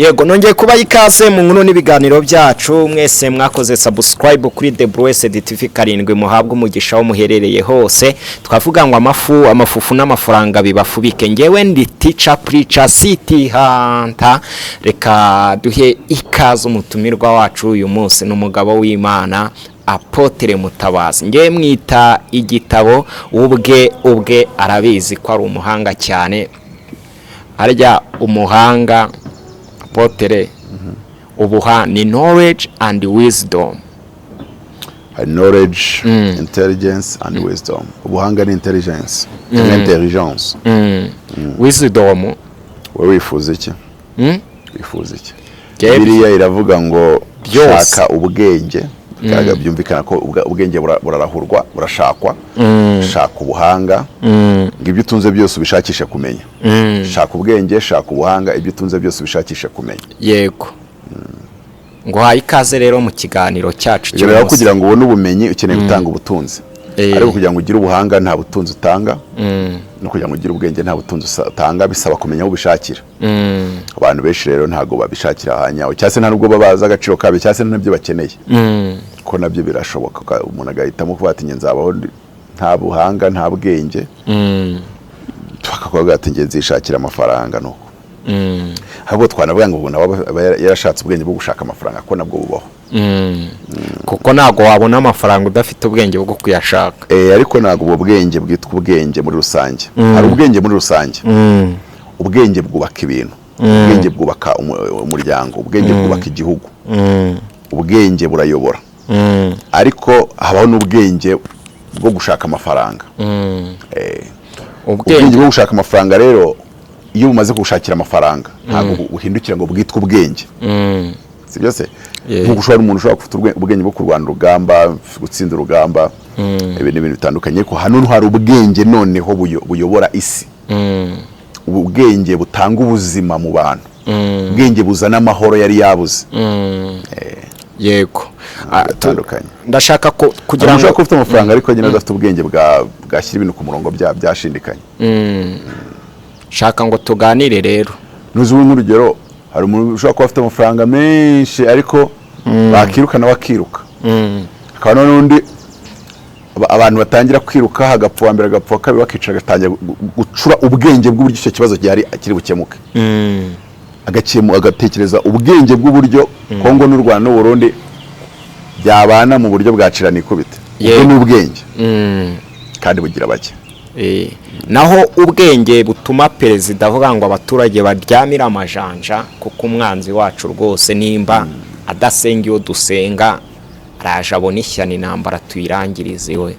Yego, nongeye kubaha ikaze mu nkuru n'ibiganiro byacu. Mwese mwakoze subscribe kuri The Blessed TV 7, muhabwe umugisha aho muherereye hose. Twavuga ngo amafu, amafufu n'amafaranga bibafubike. Ngewe ndi Teacher Preacher City Hunter. Reka duhe ikaze umutumirwa wacu uyu munsi, ni umugabo w'Imana, Apôtre Mutabazi. Ngewe mwita igitabo, ubwe ubwe arabizi ko ari umuhanga cyane. Harya umuhanga, apôtre, ubuha ni knowledge and wisdom? Hari knowledge, intelligence and wisdom. Ubuhanga ni intelligence cyangwa intelligence. Wisdom? Wowe wifuza iki? Wifuza iki? Bibiliya iravuga ngo Byose. shaka ubwenge. Bigaragara, byumvikana ko ubwenge burarahurwa, burashakwa. Shaka ubuhanga, ngo ibyo utunze byose ubishakishe kumenya. Shaka ubwenge, shaka ubuhanga, ibyo utunze byose ubishakishe kumenya. Yego, ngo haye ikaze rero mu kiganiro cyacu Rero cy'umunsi. kugira ngo ubone ubumenyi ukeneye gutanga ubutunzi, ariko kugira ngo ugire ubuhanga nta butunzi utanga, no kugira ngo ugire ubwenge nta butunzi utanga. Bisaba kumenya aho ubishakira. Abantu benshi rero ntabwo babishakira ahanyaho, cyangwa se nta nubwo baba bazi agaciro kabyo, cyangwa se ntabyo bakeneye, ko nabyo birashoboka. Umuntu agahitamo kuba ati: "Njye nzabaho nta buhanga, nta bwenge." Bakakuvuga ati: "Njye nzishakira amafaranga." Nuko ahubwo twanavuga ngo ubu nawe aba yarashatse ubwenge bwo gushaka amafaranga, ko nabwo bubaho. Kuko ntabwo wabona amafaranga udafite ubwenge bwo kuyashaka. Ariko ntabwo ubwo bwenge bwitwa ubwenge muri rusange. Hari ubwenge muri rusange, ubwenge bwubaka ibintu, ubwenge bwubaka umuryango, ubwenge bwubaka igihugu, ubwenge burayobora. Ariko habaho n'ubwenge bwo gushaka amafaranga. Ubwenge Ubwenge bwo gushaka amafaranga rero, iyo bumaze gushakira amafaranga, ntabwo buhindukira ngo bwitwe ubwenge. Si byo se? Nk'uko ushobora, umuntu ushobora gufite ubwenge bwo kurwana urugamba, gutsinda urugamba, ibi ni ibintu bitandukanye. Ariko hano hari ubwenge noneho buyobora isi, ubwenge butanga ubuzima mu bantu, ubwenge buzana amahoro yari yabuze. Yego. Bitandukanye. Ndashaka ko kugira Umuntu ngo ushobora kuba ufite amafaranga ariko nyine adafite ubwenge bwashyira ibintu ku murongo, byashindikanye. Shaka ngo tuganire rero. Ntuzi, ubu nk'urugero, hari umuntu ushobora kuba afite amafaranga menshi, ariko bakiruka nawe akiruka. Hakaba n'undi abantu batangira kwiruka, hagapfa uwa mbere, agapfa uwa kabiri, bakicara, agatangira gucura ubwenge bw'uburyo icyo kibazo gihari kiri bukemuke. Agatekereza ubwenge bw'uburyo Kongo n'u Rwanda n'u Burundi byabana mu buryo bwa cirana ikubite. Ubwo ni ubwenge kandi bugira bake. Naho ubwenge butuma perezida avuga ngo abaturage baryamire amajanja, kuko umwanzi wacu rwose nimba adasenga iyo dusenga, araje abona ishyano, intambara tuyirangirize iwe.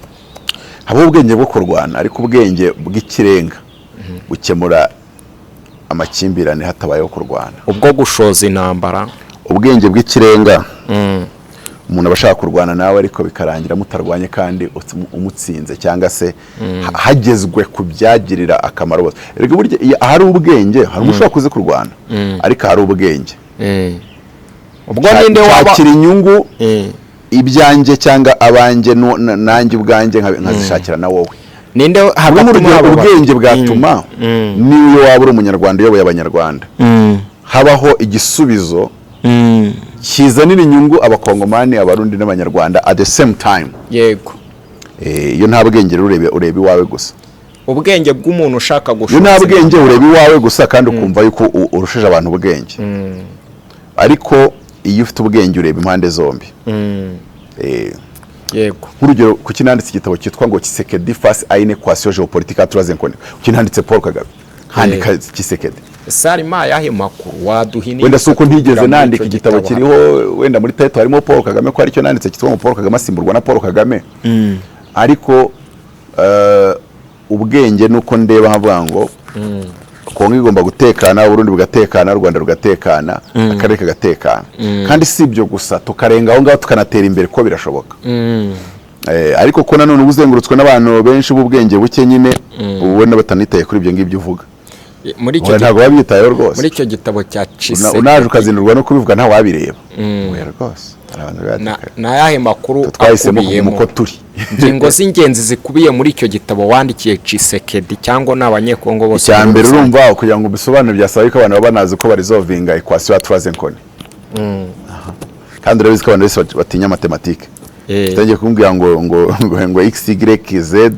Habaho ubwenge bwo kurwana, ariko ubwenge bw'ikirenga bukemura amakimbirane hatabayeho kurwana. Ubwo gushoza intambara? Ubwenge bw'ikirenga, umuntu aba ashaka kurwana nawe, ariko bikarangira mutarwanye kandi umutsinze, cyangwa se hagezwe ku byagirira akamaro bose. Erega burya iyo ahari ubwenge, hari umuntu ushobora kuzi kurwana, ariko ahari ubwenge, Ubwo ninde waba nshakira inyungu ibyanjye cyangwa abanjye, nanjye ubwanjye nkazishakira na wowe. Ninde Ubu hagati muri nk'urugero, abo ubwenge bwatuma niyo waba uri umunyarwanda uyoboye abanyarwanda, habaho igisubizo kizanira inyungu abakongomani, abarundi n'abanyarwanda at the same time. Iyo nta bwenge rero, ureba iwawe gusa. Ubwenge bw'umuntu ushaka Iyo gushoza nta bwenge, ureba iwawe gusa kandi ukumva yuko urushije abantu ubwenge. Ariko iyo ufite ubwenge, ureba impande zombi. Nk'urugero, kuki nanditse igitabo cyitwa ngo "Tshisekedi face à une équation géopolitique à trois inconnues"? Kuki nanditse Paul Kagame, nkandika Tshisekedi? Sarima, ayahe makuru waduha? Wenda si uko ntigeze nandika igitabo kiriho, wenda muri title harimo Paul Kagame, ko aricyo nanditse cyitwa ngo "Paul Kagame asimburwa na Paul Kagame". Ariko ubwenge ni uko ndeba nkavuga ngo Kongo igomba gutekana, Uburundi bugatekana, u Rwanda rugatekana, akarere kagatekana. Kandi si ibyo gusa, tukarenga aho ngaho, tukanatera imbere, ko birashoboka. Ariko ko nanone uba uzengurutswe n'abantu benshi b'ubwenge buke nyine, uba ubona batanitaye kuri ibyo ngibyo uvuga. Muri icyo Oya, ntabwo baba byitayeho rwose. Muri icyo gitabo cya Tshisekedi, Unaje ukazinurwa no kubivuga, nta wabireba. Oya rwose, hari abantu ni ayahe makuru twahisemo kuguma akubiyemo? uko turi. Ingingo z'ingenzi zikubiye muri icyo gitabo wandikiye Tshisekedi cyangwa ni Abanyekongo bose Icya muri mbere, rusange? Urumva, kugira ngo ubisobanure byasaba yuko abantu baba banazi ko baresolvinga équation ya trois inconnues. Kandi urabizi ko abantu bose batinya mathématiques. Utangiye kumbwira ngo x, y, z,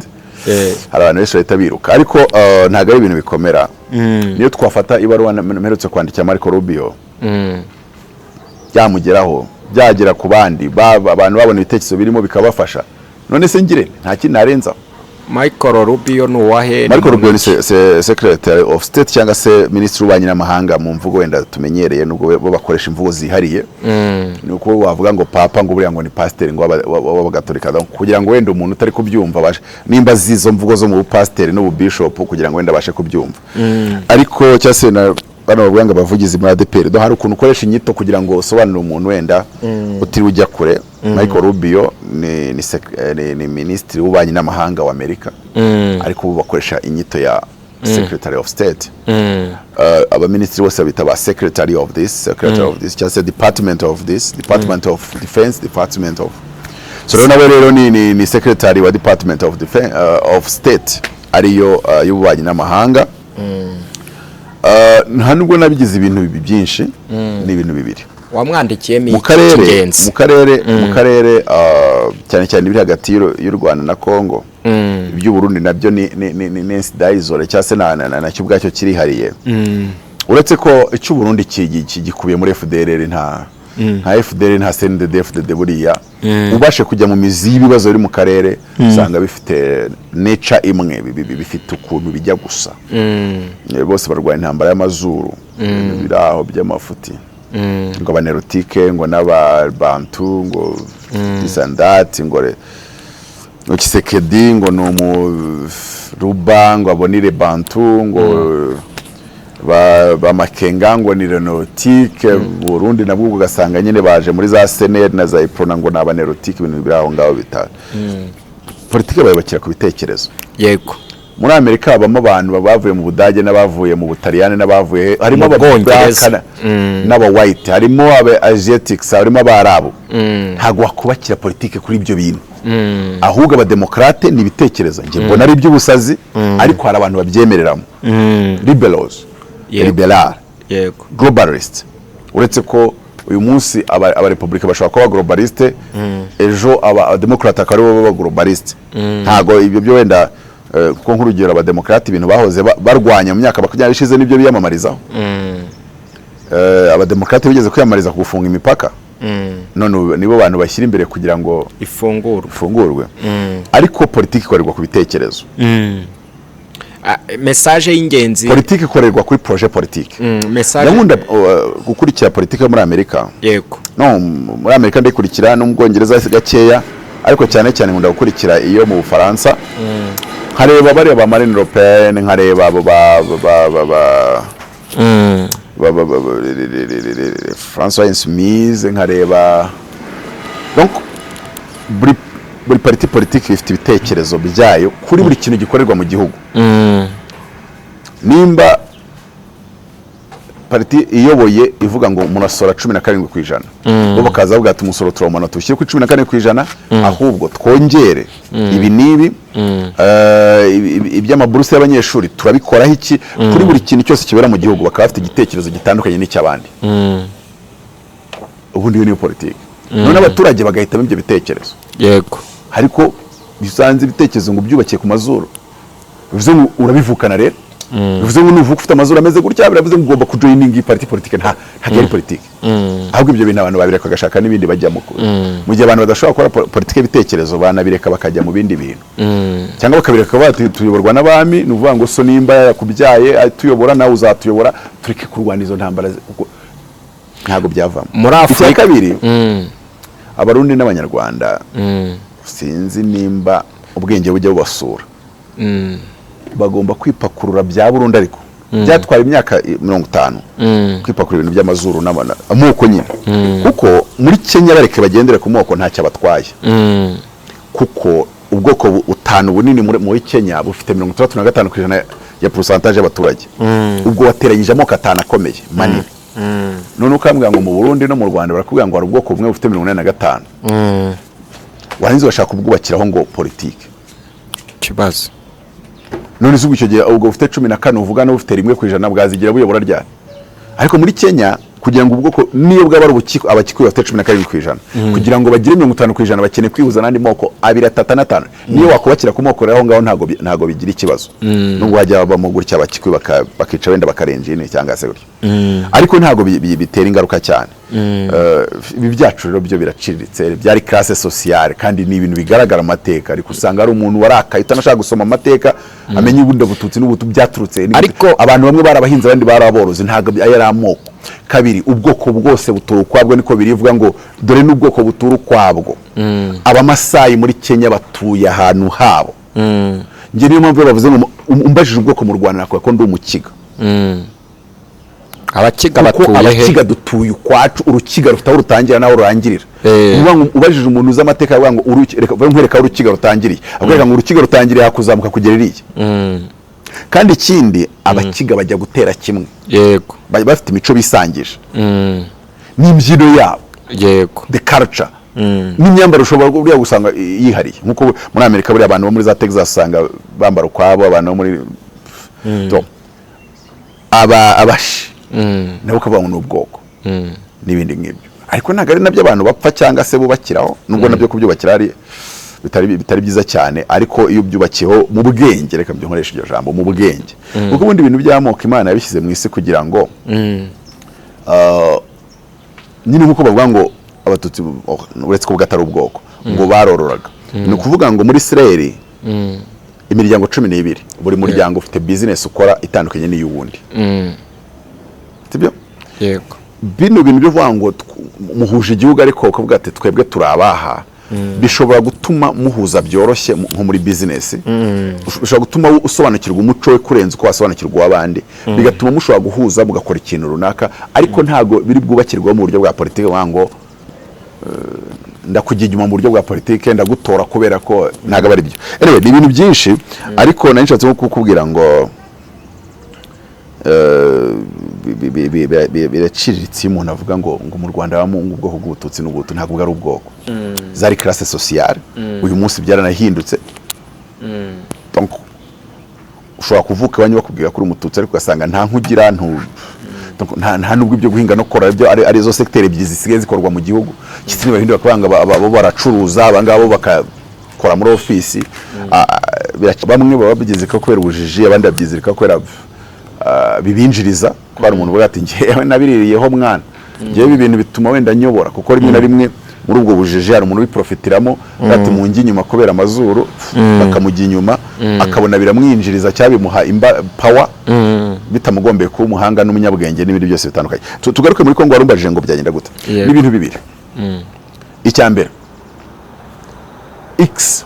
hari abantu benshi bahita biruka. Ariko ntabwo ari ibintu bikomera. Niyo twafata ibaruwa mperutse kwandikira Marco Rubio, byamugeraho, byagera ku bandi, abantu babona ibitekerezo birimo bikabafasha. None se ngire nta kindi narenzaho? Michael Rubio ni uwahe? Marco Rubio ni Secretary of State cyangwa se Minisitiri w'Ububanyi n'Amahanga mu mvugo wenda tumenyereye, nubwo bo bakoresha imvugo zihariye. Ni uko wavuga ngo papa, ngo buriya ngo ni pasiteri, ngo w'Abagatolika. Donc, kugira ngo wenda umuntu utari kubyumva abashe, nimba azi izo mvugo zo mu bupasiteri n'ububishopu, kugira ngo wenda abashe kubyumva. Ariko cyangwa se na bano bavuga ngo abavugizi muri ADEPR, do hari ukuntu ukoresha inyito kugira ngo usobanurire umuntu wenda utiriwe ujya kure. Michael Rubio ni Minisitiri w'Ububanyi n'Amahanga wa Amerika, ariko ubu bakoresha inyito ya Secretary of State. Abaminisitiri bose babita ba Secretary of this, Secretary of this, cyangwa se Department of this, Department of Defense, Department of. So rero nawe rero ni Secretary wa Department of Defense, of State, ariyo y'ububanyi n'amahanga. Nta nubwo nabigize ibintu byinshi, ni ibintu bibiri. Wamwandikiyemo Mu iki karere, cy'ingenzi? Mu karere, cyane cyane ibiri hagati y'u Rwanda na Congo. Iby'u Burundi nabyo ni incident isolé, cyangwa se nacyo ubwacyo kirihariye, uretse ko icy'u Burundi gikubiye muri FDLR. Nta FDLR, nta CNDD FDD. Buriya ubashe kujya mu mizi y'ibibazo biri mu karere, usanga bifite nature imwe, bifite ukuntu bijya gusa. Bose barwanya intambara y'amazuru, ibintu biri aho by'amafuti, ngo abanerotike, ngo n'ababantu, ngo this and that, ngo Tshisekedi ngo ni umuruba, ngo abonire bantu, ngo ba Makenga ngo ni nilotique. Burundi nabwo ugasanga nyine baje muri za CNL na za UPRONA, ngo ni abanerotike. Ibintu biri aho ngaho bita politike bayubakira ku bitekerezo. Muri Amerika habamo abantu bavuye mu Budage n'abavuye mu Butaliyani n'abavuye, harimo Mu aba Bwongereza. black n'aba white, harimo aba asiatics, harimo Abarabu. Ntabwo wakubakira politike kuri ibyo bintu. Ahubwo abademokarate ni ibitekerezo njye mbona ari iby'ubusazi, ariko hari abantu babyemereramo, liberals, liberal, globalist. Uretse ko uyu munsi abarepubulika bashobora kuba globaliste, ejo abademokarate akaba aribo baba globaliste. Ntabwo ibyo byo wenda, kuko nk'urugero abademokarate ibintu bahoze barwanya mu myaka 20 ishize nibyo biyamamarizaho. Abademokarate bigeze kwiyamamariza ku gufunga imipaka, none ubu nibo bantu bashyira imbere kugira ngo ifungurwa. Ifungurwe. Ariko politiki ikorerwa ku bitekerezo. Ah, message y'ingenzi. Politiki ikorerwa kuri projet politique. Message. Nkunda gukurikira politiki yo muri Amerika. No muri Amerika ndayikurikira, no mu Bwongereza gakeya, ariko cyane cyane nkunda gukurikira iyo mu Bufaransa, nkareba bariya ba Marine Le Pen, nkareba abo ba François Insoumise, nkareba. Donc buri parti politique ifite ibitekerezo byayo kuri buri kintu gikorerwa mu gihugu. Nimba parti iyoboye ivuga ngo murasora 17%, bo bakaza bavuga ati umusoro turawumanura tuwushyire kuri 14%, ahubwo twongere ibi n'ibi, iby'amaburuse y'abanyeshuri turabikoraho iki, kuri buri kintu cyose kibera mu gihugu bakaba bafite igitekerezo gitandukanye n'icy'abandi. Ubundi iyo niyo politiki. None abaturage bagahitamo ibyo bitekerezo. Ariko bisanze ibitekerezo ngo ubyubakiye ku mazuru, bivuze ngo urabivukana. Rero bivuze ngo nuvuka ufite amazuru ameze gutya, biravuze ngo ugomba kujoininga iyi parti politique. Ntabwo ari politiki. Ahubwo ibyo bintu abantu babireka bagashaka n'ibindi bajyamo. Mu gihe abantu badashobora gukora politiki y'ibitekerezo, banabireka bakajya mu bindi bintu, cyangwa bakabireka bati tuyoborwa n'abami. Ni ukuvuga ngo so nimba yakubyaye atuyobora, nawe uzatuyobora, tureke kurwana izo ntambara kuko ntabwo byavamo. Muri Icya Afurika kabiri, Abarundi n'Abanyarwanda, sinzi nimba ubwenge bujya bubasura, bagomba kwipakurura bya burundu. Ariko byatwara imyaka 50 kwipakurura ibintu by'amazuru amoko nyine. Kuko muri Kenya, bareke bagendere ku moko, ntacyo abatwaye, kuko ubwoko butanu bunini muri Kenya bufite 65% ya pourcentage y'abaturage. Ubwo wateranyije amoko atanu akomeye manini. None ukambwira ngo mu Burundi no mu Rwanda barakubwira ngo hari ubwoko bumwe bufite 85. Warangiza ugashaka kubwubakiraho ngo politike. Kibazo. None se ubwo icyo gihe ubwo ufite 14 uvuga n'ufite 1% bwazigira buyobora ryari? Ariko muri Kenya, kugira ngo ubwoko, niyo bwaba ari ubukiko, Abakikuyu bafite 17%, kugira ngo bagire 50%, bakeneye kwihuza n'andi moko abiri, atatu n'atanu. Niyo wakubakira ku moko rero aho ngaho ntabwo bigira ikibazo, nubwo hajya babamo gutya Abakikuyu bakica wenda bakarenga ine cyangwa se gutyo, ariko ntabwo bitera ingaruka cyane. Ibi byacu rero byo biraciriritse, byari classe sociale, kandi ni ibintu bigaragara mu mateka, ariko usanga ari umuntu warakaye utanashaka gusoma amateka amenye ubundi Ubututsi n'Ubuhutu byaturutse. Abantu bamwe bari abahinzi, abandi bari aborozi, ntabwo yari amoko. Kabiri, ubwoko bwose butura ukwabwo, niko birivuga ngo dore n'ubwoko butura ukwabwo. Abamasayi muri Kenya batuye ahantu habo. Njye niyo mpamvu iyo bavuze ngo umbajije ubwoko mu Rwanda, nakuvuga ko ndi Umukiga. Abakiga Kuko batuye he? Abakiga dutuye ukwacu, Urukiga rufite aho rutangira n'aho rurangirira. Uvuga ngo ubajije umuntu uzi amateka, avuga ngo reka nkwereka aho Urukiga rutangiriye, akwereka ngo Urukiga rutangiriye hakuzamuka kugera iriya. Kandi ikindi, Abakiga bajya gutera kimwe. Bafite imico bisangije n'imbyino yabo, the culture n'imyambaro ushobora buriya gusanga yihariye, nkuko muri Amerika buriya abantu bo muri za Texas usanga bambara ukwabo, abantu bo muri To, aba Abashi nabo ukavuga ngo ni ubwoko n'ibindi nk'ibyo, ariko ntabwo ari nabyo abantu bapfa cyangwa se bubakiraho, nubwo nabyo kubyubakira ari bitari byiza cyane. Ariko iyo ubyubakiyeho mu bwenge, reka nkoreshe iryo jambo, mu bwenge, kuko ubundi ibintu by'amoko Imana yabishyize mu isi kugira ngo nyine nk'uko bavuga ngo Abatutsi, oh, uretse ko atari ubwoko, ngo barororaga, ni ukuvuga ngo muri Isirayeli imiryango 12, buri muryango ufite business ukora itandukanye n'iy'uwundi, sibyo? Yego. Bino bintu byo kuvuga ngo muhuje igihugu, ariko ukavuga ati twebwe turi abaha, bishobora gutuma muhuza byoroshye nko muri business, bishobora gutuma usobanukirwa umuco we kurenza uko wasobanukirwa uw'abandi, bigatuma mushobora guhuza mugakora ikintu runaka, ariko ntabwo biri bwubakirwaho mu buryo bwa politiki, bavuga ngo ndakujya inyuma mu buryo bwa politiki, ndagutora kubera ko, ntabwo aba ari byo. Anyway, ni ibintu byinshi, ariko nari nshatse nko kukubwira ngo biraciriritse iyo umuntu avuga ngo mu Rwanda habamo ngo ubwoko bw'Ubututsi n'Ubuhutu. Ntabwo bwari ubwoko, zari classe sociale. Uyu munsi byaranahindutse. Donc ushobora kuvuka iwanyu bakubwira ko uri Umututsi, ariko ugasanga nta nkugira ntu donc nta nubwo ibyo guhinga no korora byo ari zo secteur ebyiri zisigaye zikorwa mu gihugu. Kitse bahindura bakabanga bo baracuruza, abangabo bakakora muri ofisi. Bamwe baba babyizirika kubera ubujiji, abandi babyizirika kubera bibinjiriza, ko hari umuntu uvuga ati njyewe nabiririyeho mwana, njyewe ibi bintu bituma wenda nyobora, kuko rimwe na rimwe muri ubwo bujiji hari umuntu ubiprofitiramo, ati munjye inyuma kubera amazuru, bakamujya inyuma, akabona biramwinjiriza cyangwa bimuha power bitamugombeye kuba umuhanga n'umunyabwenge n'ibindi byose bitandukanye. Tugaruke muri Kongo, warumbajije ngo byagenda gute. Yego. N'ibintu bibiri. Icya mbere, X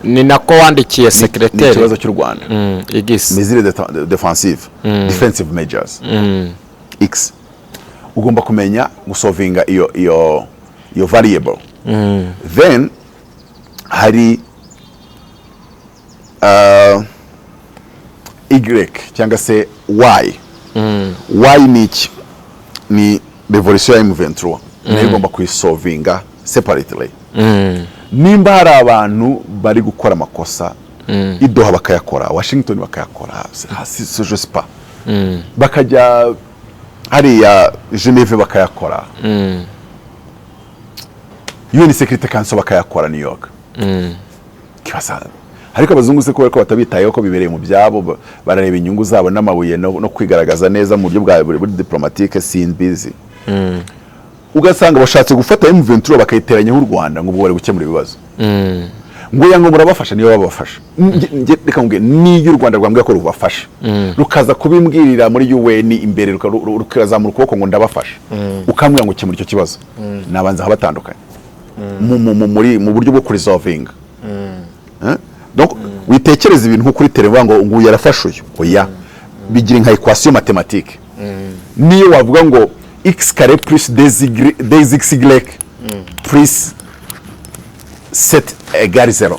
Ni nako wandikiye ni secrétaire. ikibazo cy'u Rwanda. Igisi. Mesure defensive, defensive measures X, ugomba kumenya gusolvinga iyo variable. Then hari Y cyangwa se Y. Y ni iki? Ni revolution ya M23, nayo igomba kuyisolvinga separately. Nimba hari abantu bari gukora amakosa i Doha bakayakora, Washington bakayakora, hasi je sais pas, bakajya hariya Geneve bakayakora, UN Security Council bakayakora, New York kibasa, ariko abazungu se kubera ko batabitayeho, ko bibereye mu byabo, barareba inyungu zabo n'amabuye no kwigaragaza neza mu buryo bwa buri diplomatique, simbizi, ugasanga bashatse gufata M23 bakayiteranyaho u Rwanda, ngo ubwo bari gukemura ibibazo, ngo ya ngo murabafasha. Niyo babafasha, reka nkubwire, niyo u Rwanda rwambwira ko rubafasha, rukaza kubimbwirira muri UN imbere, rukazamura ukuboko ngo ndabafasha, ukambwira ngo kemura icyo kibazo, nabanza nkabatandukanya mu buryo bwo kuresolvinga. Eh? Donc witekereza ibintu nko kuri televiziyo ngo uyu yarafashe uyu, oya, bigira nka équation mathématique. Niyo wavuga ngo x carré plus 2xy plus 7 égale 0,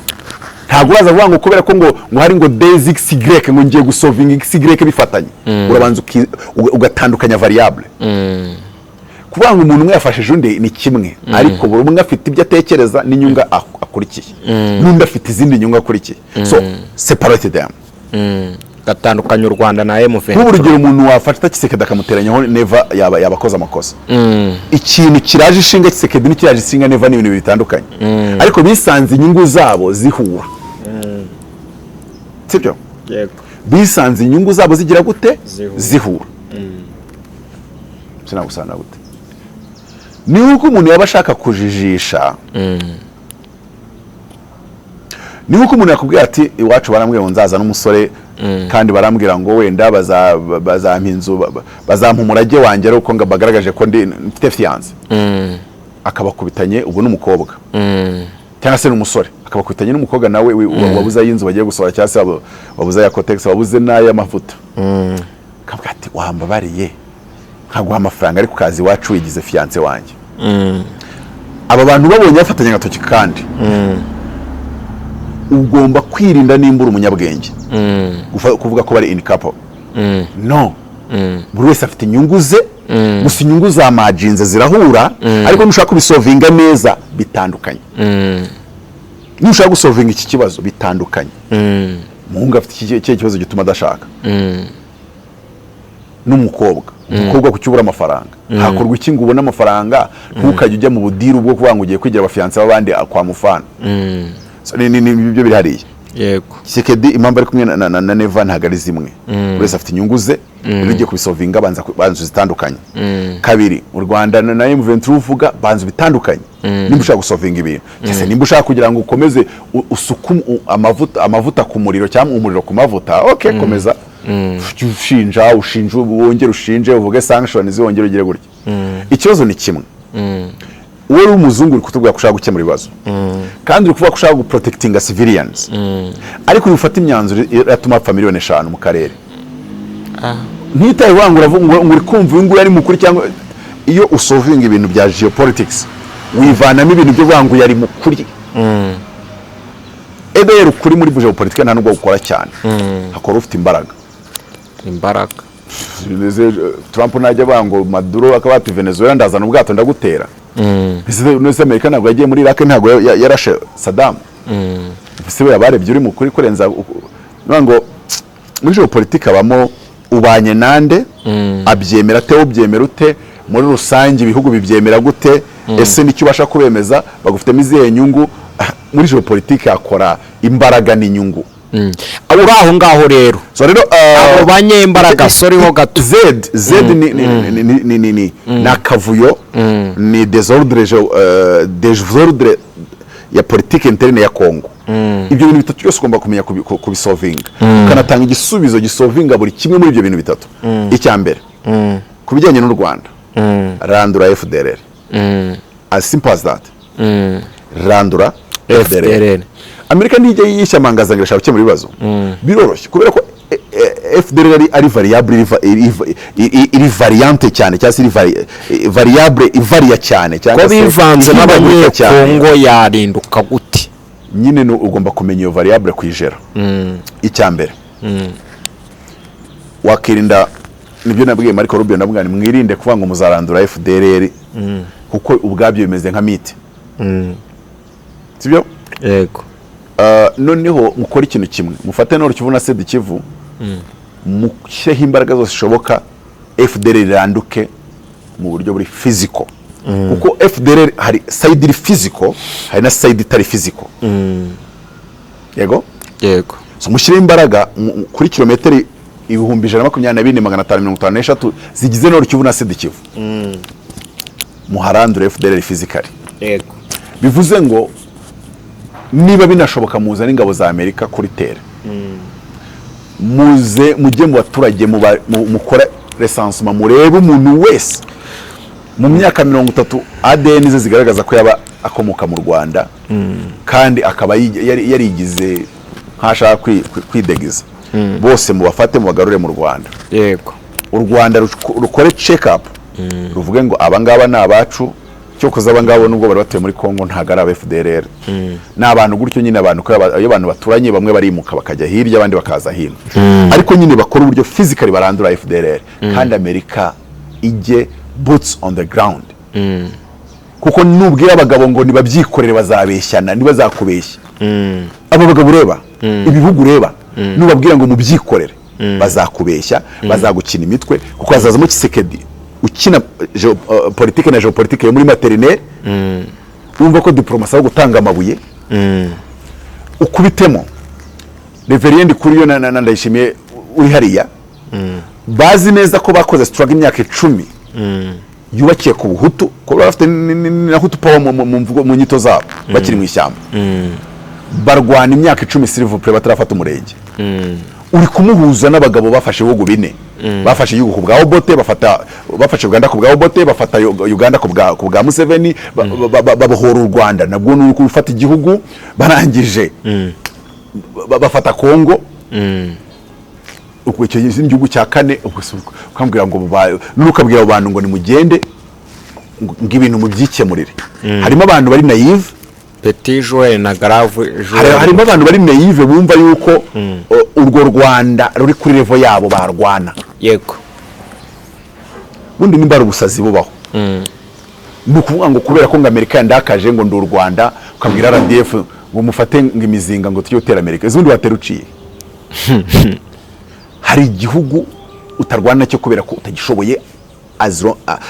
ntabwo uraza kuvuga ngo kubera ko ngo hari ngo 2xy ngo ngiye gusolvinga xy bifatanye. Urabanza ugatandukanya variable. Kuvuga ngo umuntu umwe yafashije undi ni kimwe, ariko buri umwe afite ibyo atekereza n'inyungu akurikiye, n'undi afite izindi nyungu akurikiye, so separate them. Gatandukanya u Rwanda na M23. Nk'ubu urugero, umuntu wafata Tshisekedi akamuteranyaho Neva yaba akoze amakosa. Ikintu kiraje ishinga Tshisekedi n'ikiraje ishinga Neva ni ibintu bitandukanye, ariko bisanze inyungu zabo zihura, sibyo? Yego. Bisanze inyungu zabo zigira gute? Zihura. Zihura. Sinagusana gute? Ni uko umuntu yaba ashaka kujijisha, ni uko umuntu yakubwira ati: "Iwacu barambwira ngo nzaza n'umusore, kandi barambwira ngo wenda bazampa inzu, bazampa umurage wanjye ari uko ngo bagaragaje ko ndi mfite fiancé." Akabakubitanye ubwo n'umukobwa cyangwa se n'umusore, akabakubitanye n'umukobwa nawe wabuze ay'inzu bagiye gusohora, cyangwa se wabuze aya Kotex, wabuze n'ay'amavuta, akavuga ati: "Wambabariye nkaguha amafaranga, ariko ukaza iwacu wigize fiancé wanjye." Aba bantu babonye bafatanya agatoki, kandi ugomba kwirinda, nimba uri umunyabwenge, kuvuga ko bari in couple. No, buri wese afite inyungu ze, gusa inyungu za majinze zirahura, ariko nushaka kubisolvinga neza bitandukanye. Nushaka gusolvinga iki kibazo bitandukanye, umuhungu afite ikihe kibazo gituma adashaka n'umukobwa? Umukobwa kuki ubura amafaranga? Hakorwa iki ngo ubone amafaranga? Ntukajye ujya mu budiru bwo kuvuga ngo ugiye kwigira abafiancé b'abandi kwa mufana. So, ni ibyo biri hariya. Tshisekedi impamvu ari kumwe na Neva ntabwo ari zimwe, buri wese afite inyungu ze. Iyo ugiye kubisolvinga, banza uzitandukanye. Kabiri, u Rwanda na M23 uvuga, banza ubitandukanye nimba ushaka gusolvinga ibintu, cyangwa se nimba ushaka kugira ngo ukomeze usuke amavuta ku muriro cyangwa umuriro ku mavuta. Okay, komeza ujye ushinja, ushinje, wongere ushinje, uvuge sanctions, wongere ugire gutya. Ikibazo ni kimwe: wowe uri umuzungu, uri kutubwira ko ushaka gukemura ibibazo, kandi uri kuvuga ko ushaka guprotectinga civilians, ariko uri gufata imyanzuro iratuma hapfa miliyoni 5 mu karere. Ntitaye uvuga ngo uravuga ngo uri kumva uyu nguyu ari mukuru, cyangwa iyo usolvinga ibintu bya geopolitics wivanamo ibintu byo kuvuga ngo yari mukuri. Ederi ukuri muri geopolitics nta nubwo gukora cyane, hakora ufite imbaraga. Imbaraga. Trump najya avuga ngo Maduro akaba ati: "Venezuela, ndazana ubwato ndagutera." Ese Amerika ntabwo yagiye muri Iraq? Ntabwo yarashe Saddam? Ese we yabarebye uri mukuri kurenza nuvuga ngo muri geopolitique habamo ubanye nande, abyemera ate, ubyemera ute, muri rusange ibihugu bibyemera gute, ese nicyo ubasha kubemeza, bagufitemo izihe nyungu? Muri geopolitique hakora imbaraga n'inyungu. Uri aho ngaho rero. So rero Abo banyembaraga, sorry ho gato. Z Z ni akavuyo, ni désordre, désordre ya politique interne ya Congo. Ibyo bintu bitatu byose ugomba kumenya kubisolvinga, ukanatanga igisubizo gisolvinga buri kimwe muri ibyo bintu bitatu. Icya mbere, ku bijyanye n'u Rwanda, randura FDLR, as simple as that. Randura FDLR. FDLR. Amerika ntijya yishyambangaza ngo irashaka gukemura ibibazo. Biroroshye, kubera ko FDLR ari variable iri variante cyane, cyangwa se iri variable ivariya cyane, cyangwa Ko se bivanze ihindagurika cyane. n'Abanyekongo, yarinduka gute? Nyine ugomba kumenya iyo variable kuyijera. Icya mbere wakirinda, nibyo nabwiye Marco Rubio, ndamubwira nti: "Mwirinde kuvuga ngo muzarandura FDLR, kuko ubwabyo bimeze nka mythe, sibyo?" Yego. Noneho mukore ikintu kimwe: mufate Nord Kivu na Sud Kivu, mushyireho imbaraga zose zishoboka, FDLR iranduke mu buryo buri physical, kuko FDLR hari side iri physical, hari na side itari physical. Yego. Yego. So mushyireho imbaraga kuri kilometero 124,553 zigize Nord Kivu na Sud Kivu, muharandure FDLR physically. Bivuze ngo niba binashoboka, muzane ingabo za Amerika kuri terre, muze mujye mu baturage, mukore recensement, murebe umuntu wese mu myaka 30 ADN ze zigaragaza ko yaba akomoka mu Rwanda, kandi akaba yarigize nk'ashaka kwidegiza. Bose mubafate, mubagarure mu Rwanda. U Rwanda rukore check up, ruvuge ngo abangaba ni abacu. Cyokoze abangaba, nubwo bari batuye muri Congo, ntabwo ari aba FDLR, ni abantu gutyo nyine. Abantu ko iyo abantu baturanye, bamwe barimuka bakajya hirya, abandi bakaza hino, ariko nyine bakora uburyo physically barandura FDLR, kandi Amerika ijye boots on the ground. Kuko nubwira abagabo ngo nibabyikorere, bazabeshyana, ntibazakubeshya. Abo bagabo ureba, ibihugu ureba, nubabwira ngo mubyikorere, bazakubeshya, bazagukina imitwe, kuko hazazamo Tshisekedi ukina politike na géopolitique yo muri maternelle, wumva ko diplomatie ari gutanga amabuye. Ukubitemo Révérien Ndikuriyo na Ndayishimiye uri hariya, bazi neza ko bakoze struggle imyaka 10 yubakiye ku Buhutu, ko baba bafite na Hutu Power mu mvugo, mu nyito zabo bakiri mu ishyamba. Barwana imyaka 10, s'il vous plaît, batarafata umurenge. Uri kumuhuza n'abagabo bafashe ibihugu bine, bafashe igihugu ku bwa Obote, bafashe Uganda ku bwa Obote, bafata Uganda ku bwa Museveni, babohora u Rwanda, nabwo ni gufata igihugu, barangije bafata Kongo. Ubwo icyo ni igihugu cya kane. Ubwo se ukambwira ngo none ukabwira abo bantu ngo nimugende, ngo ibintu mubyikemurire? Harimo abantu bari naive. Petit joueur na grave joueur. Harimo abantu bari naive, bumva yuko urwo Rwanda ruri kuri level yabo barwana. Bundi nimba ari ubusazi bubaho, ni ukuvuga ngo kubera ko ngo Amerika yandakaje, ngo ndi u Rwanda, ukabwira RDF ngo mufate ngo imizinga, ngo tujye gutera Amerika. Izundi watera uciye? Hari igihugu utarwana nacyo kubera ko utagishoboye,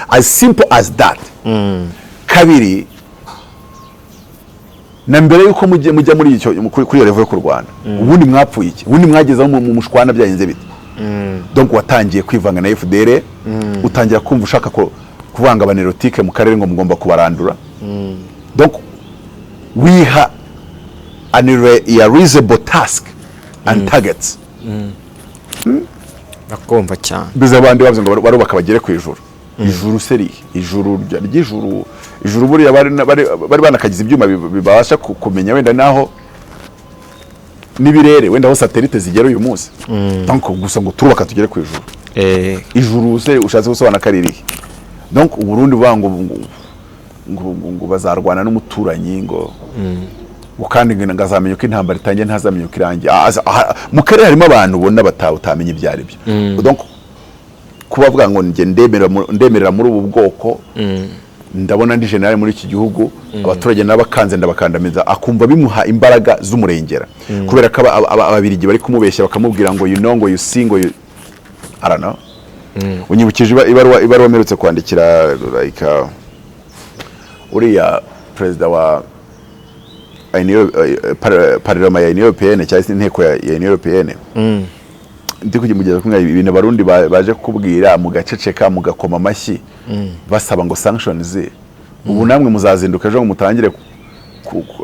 as simple as that. Kabiri, na mbere yuko mujya muri icyo, kuri iyo level yo kurwana, ubundi mwapfuye iki? Ubundi mwagezeho mu mushwana byagenze bite? Donc watangiye kwivanga na FDL, utangira kumva ushaka ko kuvanga aba nilotiques mu karere, ngo mugomba kubarandura. Donc wiha an irrealizable task and targets. Ndakumva cyane. Mbese abandi bavuze ngo barubaka bagere ku ijuru. Ijuru se rihe? Ijuru ry'ijuru, ijuru buriya bari banakagize ibyuma bibasha kumenya wenda naho n'ibirere, wenda aho satellite zigera uyu munsi. Donc gusa ngo turubaka tugere ku ijuru. Ijuru se ushatse gusobanura ko ari irihe? Donc Uburundi buvuga ngo bazarwana n'umuturanyi, ngo kandi ngo azamenya uko intambara itangiye, ntazamenya uko irangiye. Mu karere harimo abantu ubona utamenya ibyo ari byo. Donc kuba bavuga ngo njye ndemerera muri ubu bwoko, ndabona ndi general muri iki gihugu, abaturage n'abakanze ndabakandamiza, akumva bimuha imbaraga z'umurengera kubera ko Ababirigi bari kumubeshya, bakamubwira ngo you know, ngo you see, ngo you, I don't know. Unyibukije ibaruwa mperutse kwandikira, like uriya perezida wa parlement ya Union Européenne, cyangwa se inteko ya Union Européenne. Ndi kujya kumwe ibintu Abarundi baje kukubwira, mugaceceka, mugakoma amashyi, basaba ngo sanctions. Ubu namwe muzazinduka ejo ngo mutangire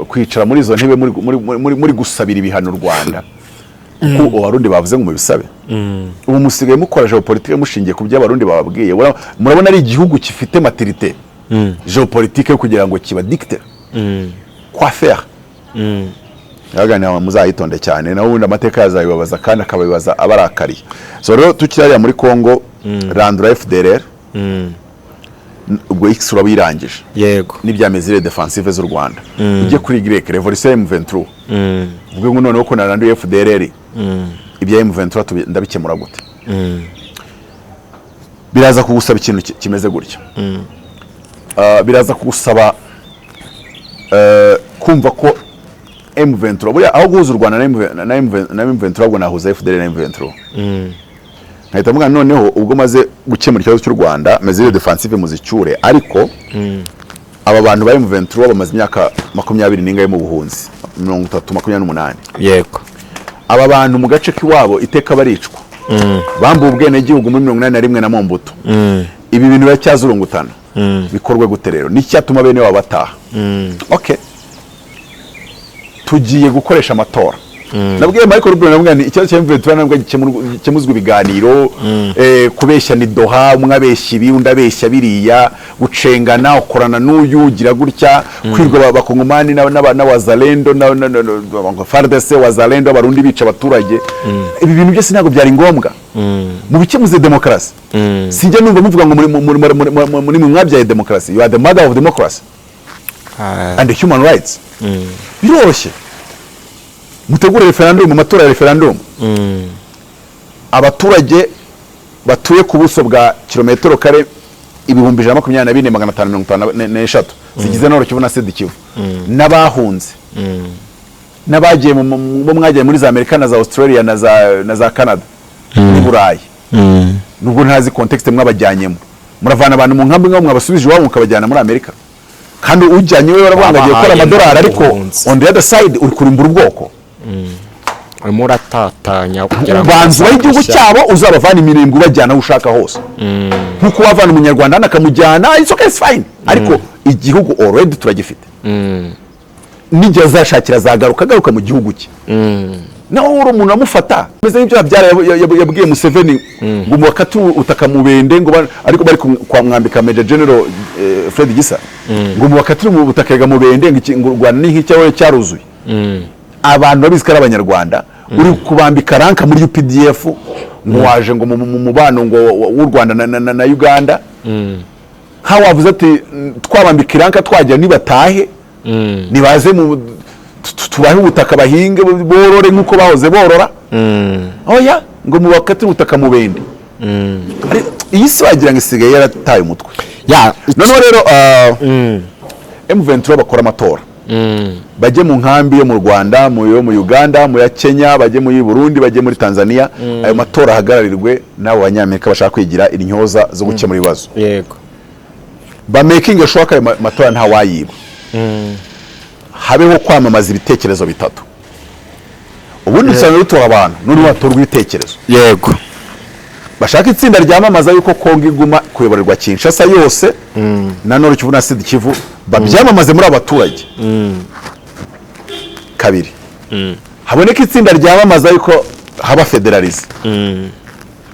kwicara muri izo ntebe muri gusabira ibihano u Rwanda, kuko Abarundi bavuze ngo mubisabe. Ubu musigaye mukora géopolitique mushingiye ku byo Abarundi bababwiye. Murabona ari igihugu gifite maturité géopolitique yo kugira ngo kibadicte quoi faire? Yaganira, muzayitonde cyane, naho ubundi amateka yazabibabaza kandi akababibaza abarakariye. So rero tukiri hariya muri Congo, randura FDLR, ubwo X uraba uyirangije n'ibya mesures défensives z'u Rwanda. Ujye kuri Y, révolution M23. Ubwo ngo noneho ko naranduye FDLR, ibya M23 ndabikemura gute? Biraza kugusaba ikintu kimeze gutya. Biraza kugusaba kumva ko M23, buriya aho guhuza u Rwanda na M- na M- na M23, ahubwo nahuza FDLR na M23, nkahita mvuga noneho ubwo maze gukemura ikibazo cy'u Rwanda, mesures défensives muzicyure. Ariko aba bantu ba M23 bamaze imyaka 20 n'ingahe mu buhunzi, 30, 28. Aba bantu mu gace k'iwabo iteka baricwa, bambuwe ubwenegihugu muri 81 na Mobutu. Ibi bintu biracyazurungutana. Bikorwe gute rero? N'icyatuma bene wabo bataha? Okay, tugiye gukoresha amatora. Nabwiye Michael Rubin, nabwiye nti ikibazo cya M23 ntabwo gikemuzwa ibiganiro, kubeshya ni Doha, umwe abeshya ibi, undi abeshya biriya, gucengana, ukorana n'uyu, ugira gutya, kwirwa abakongomani n'abazalendo na FARDC, wazalendo, Abarundi bica abaturage. Ibi bintu byose ntabwo byari ngombwa mu bikemuze demokarasi. Sijya numva muvuga ngo muri mwe mwabyaye demokarasi. You are the mother of democracy and the human rights. Biroroshye, mutegure referendum, amatora ya referendum. Abaturage batuye ku buso bwa kilometero kare 124,553 zigize Nord Kivu na Sud Kivu, n'abahunze, n'abagiye bo mwagiye muri za Amerika na za Australia na za Canada n'i Burayi, nubwo ntazi context mwabajyanyemo. Muravana abantu mu nkambi nk'aho mwabasubije iwabo, mukabajyana muri Amerika, kandi ujyanye we baravuga ngo agiye gukora Wabahaye amadolari, ariko ubuhunzi. on the other side uri kurimbura ubwoko. Urimo uratatanya kugira ngo Ubanza ubahe igihugu bazagushyira- cyabo, uzabavana imirembwe, ubajyana aho ushaka hose, nk'uko wavana Umunyarwanda hano akamujyana, it's okay, it's fine, ariko igihugu already turagifite. N'igihe azashakira azagaruka, agaruka mu gihugu cye. Naho uri umuntu amufata ameze nk'ibyo Habyara yabwiye Museveni ngo mubakate ubutaka mubende, ngo ariko bari kwamwambika Major General Fred Gisa, ngo mubakatire mu butaka rega mubende, ngo ngo u Rwanda ni nk'icyawe cyaruzuye. Abantu babizi ko ari Abanyarwanda, uri kubambika rank muri UPDF, ngo waje ngo mu mubano ngo w'u Rwanda na Uganda, nkaho wavuze ati "Twabambika i rank, twajya nibatahe, nibaze mu tubahe ubutaka bahinge, borore nk'uko bahoze borora." Oya, ngo mubakatire ubutaka mubende. Iyi si wagira ngo isigaye yarataye umutwe. Noneho rero M23 bakora amatora, bajye mu nkambi yo mu Rwanda, mu yo mu Uganda, mu ya Kenya, bajye muri Burundi, bajye muri Tanzania, ayo matora ahagararirwe n'abo Banyamerika bashaka kwigira intyoza zo gukemura ibibazo. Ba making sure ko ayo matora ntawayiba, habeho kwamamaza ibitekerezo bitatu. Ubundi usanga rutora abantu, noneho hatorwa ibitekerezo. Bashaka itsinda ryamamaza yuko Kongo iguma kuyoborerwa Kinshasa yose na Nord Kivu na Sud Kivu, babyamamaze muri abo baturage. Kabiri, haboneka itsinda ryamamaza yuko haba federalism,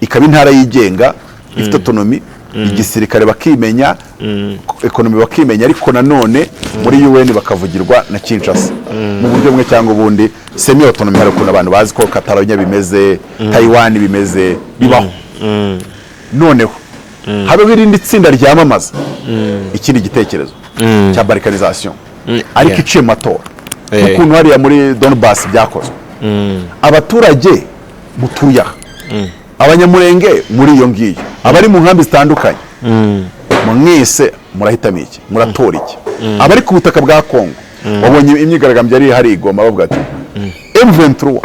ikaba intara yigenga ifite autonomy, igisirikare bakimenya, economy bakimenya, ariko nanone muri UN bakavugirwa na Kinshasa mu buryo bumwe cyangwa ubundi, semi autonomy. Hari ukuntu abantu bazi ko Catalonia bimeze, Taiwan bimeze, bibaho. Noneho habeho irindi tsinda ryamamaza ikindi gitekerezo cya balkanisation, ariko iciye mu matora, nk'ukuntu hariya muri Donbass byakozwe. Abaturage mutuye aha, Abanyamurenge muri iyo ngiyo, abari mu nkambi zitandukanye, mwese murahitamo iki? Muratora iki? Abari ku butaka bwa Kongo, wabonye imyigaragambyo yari ihari i Goma, bavuga ati M23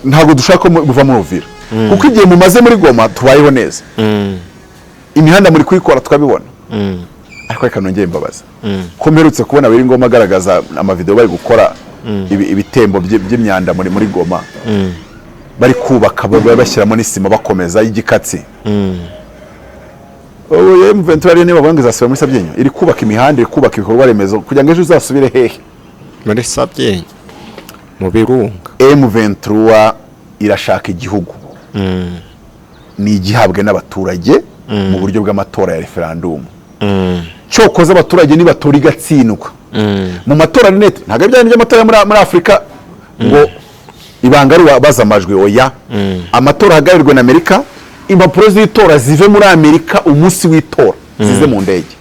ntabwo dushaka ko muva muri Uvira, kuko igihe mumaze muri Goma tubayeho neza, imihanda muri kuyikora tukabibona. Ariko reka nongere mbabaza, ko mperutse kubona Willy Ngoma agaragaza amavideo bari gukora ibitembo by'imyanda muri Goma, bari kubaka, bashyiramo n'isima, bakomeza y'igikatsi. Ubu M23 rero niba bavuga ngo izasubira muri Sabyinyo, iri kubaka imihanda, iri kubaka ibikorwa remezo kugira ngo ejo uzasubire hehe? Muri Sabyinyo, mu birunga. M23 irashaka igihugu, ni igihabwe n'abaturage mu buryo bw'amatora ya referandumu. Cyokoze abaturage nibatora igatsindwa mu matora net, ntabwo ari bya bindi by'amatora yo muri Afurika ngo ibanga ari baza amajwi. Oya, amatora ahagararirwe na Amerika, impapuro z'itora zive muri Amerika umunsi w'itora, zize mu ndege,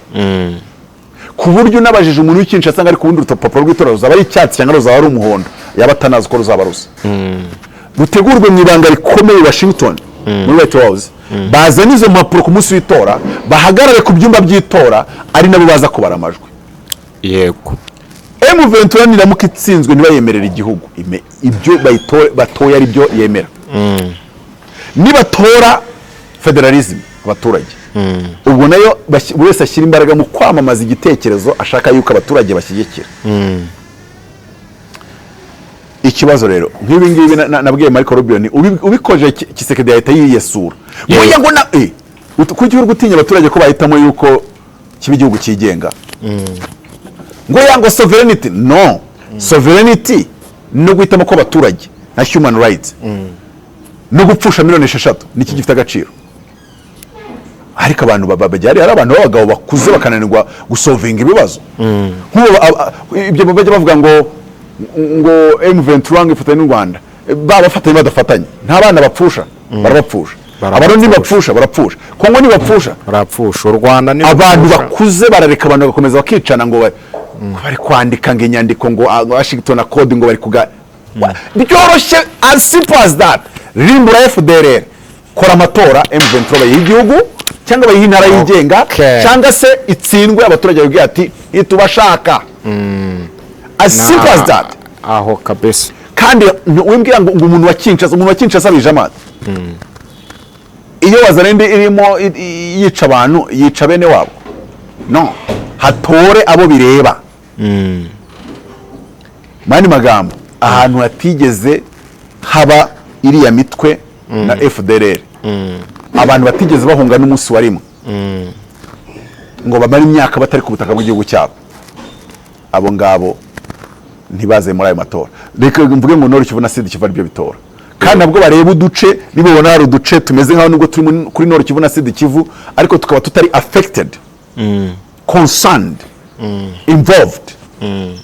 ku buryo unabajije umuntu w'i Kinshasa ngo ariko ubundi urupapuro rw'itora ruzaba ari icyatsi cyangwa ruzaba ari umuhondo, yaba atanazi uko ruzaba rusa. Rutegurwe mu ibanga rikomeye i Washington muri White House, bazane izo mpapuro ku munsi w'itora, bahagarare ku byumba by'itora, ari nabo baza kubara amajwi. M23 niramuka itsinzwe, ntibayemerere igihugu, ibyo batoye ari byo yemera. Nibatora federalism abaturage, ubwo nayo buri wese ashyira imbaraga mu kwamamaza igitekerezo ashaka yuko abaturage bashyigikira. Ikibazo rero nk'ibi ngibi nabwiye Marco Rubio ni ubikoje Tshisekedi yahita yiyesura. Ngo ngo na kuki uri gutinya abaturage ko bahitamo yuko kiba igihugu cyigenga? Ngo ya ngo sovereignty, no sovereignty no guhitamo ko abaturage na human rights no gupfusha miliyoni 6 niki gifite agaciro? Ariko abantu bajya hari abantu b'abagabo bakuze bakananirwa gusolvinga ibibazo nk'ubu. Ibyo bajya bavuga ngo M23 ngo ifatanye n'u Rwanda, baba bafatanye badafatanye, nta bana bapfusha, barabapfusha. Barabapfusha. Abarundi ntibapfusha? Barapfusha. Kongo ntibapfusha? Barapfusha. U Rwanda ni Abantu bakuze barareka abantu bagakomeza bakicana, ngo bari kwandika ngo inyandiko ngo Washington Accord, ngo bari kuga. Byoroshye, as simple as that. Rimbura FDLR, Kora amatora, M23 bayiha igihugu cyangwa bayiha intara yigenga, cyangwa se itsindwe, abaturage babwira ati ntitubashaka, as simple as that. Aho kabisa. Kandi wimbwira ngo umuntu wa Kinshasa, umuntu wa Kinshasa bije amazi. Iyo wazana indi irimo yica abantu, yica bene wabo, no hatore abo bireba. Mu yandi magambo, ahantu hatigeze haba iriya mitwe na FDLR, abantu batigeze bahunga n'umunsi wa rimwe ngo bamare imyaka batari ku butaka bw'igihugu cyabo, abo ngabo ntibaze muri ayo matora. Reka mvuge ngo Nord Kivu na Sud Kivu aribyo bitora, kandi nabwo bareba uduce. Nibabona hari uduce tumeze nk'aho nubwo turi kuri Nord Kivu na Sud Kivu, ariko tukaba tutari affected, concerned, involved,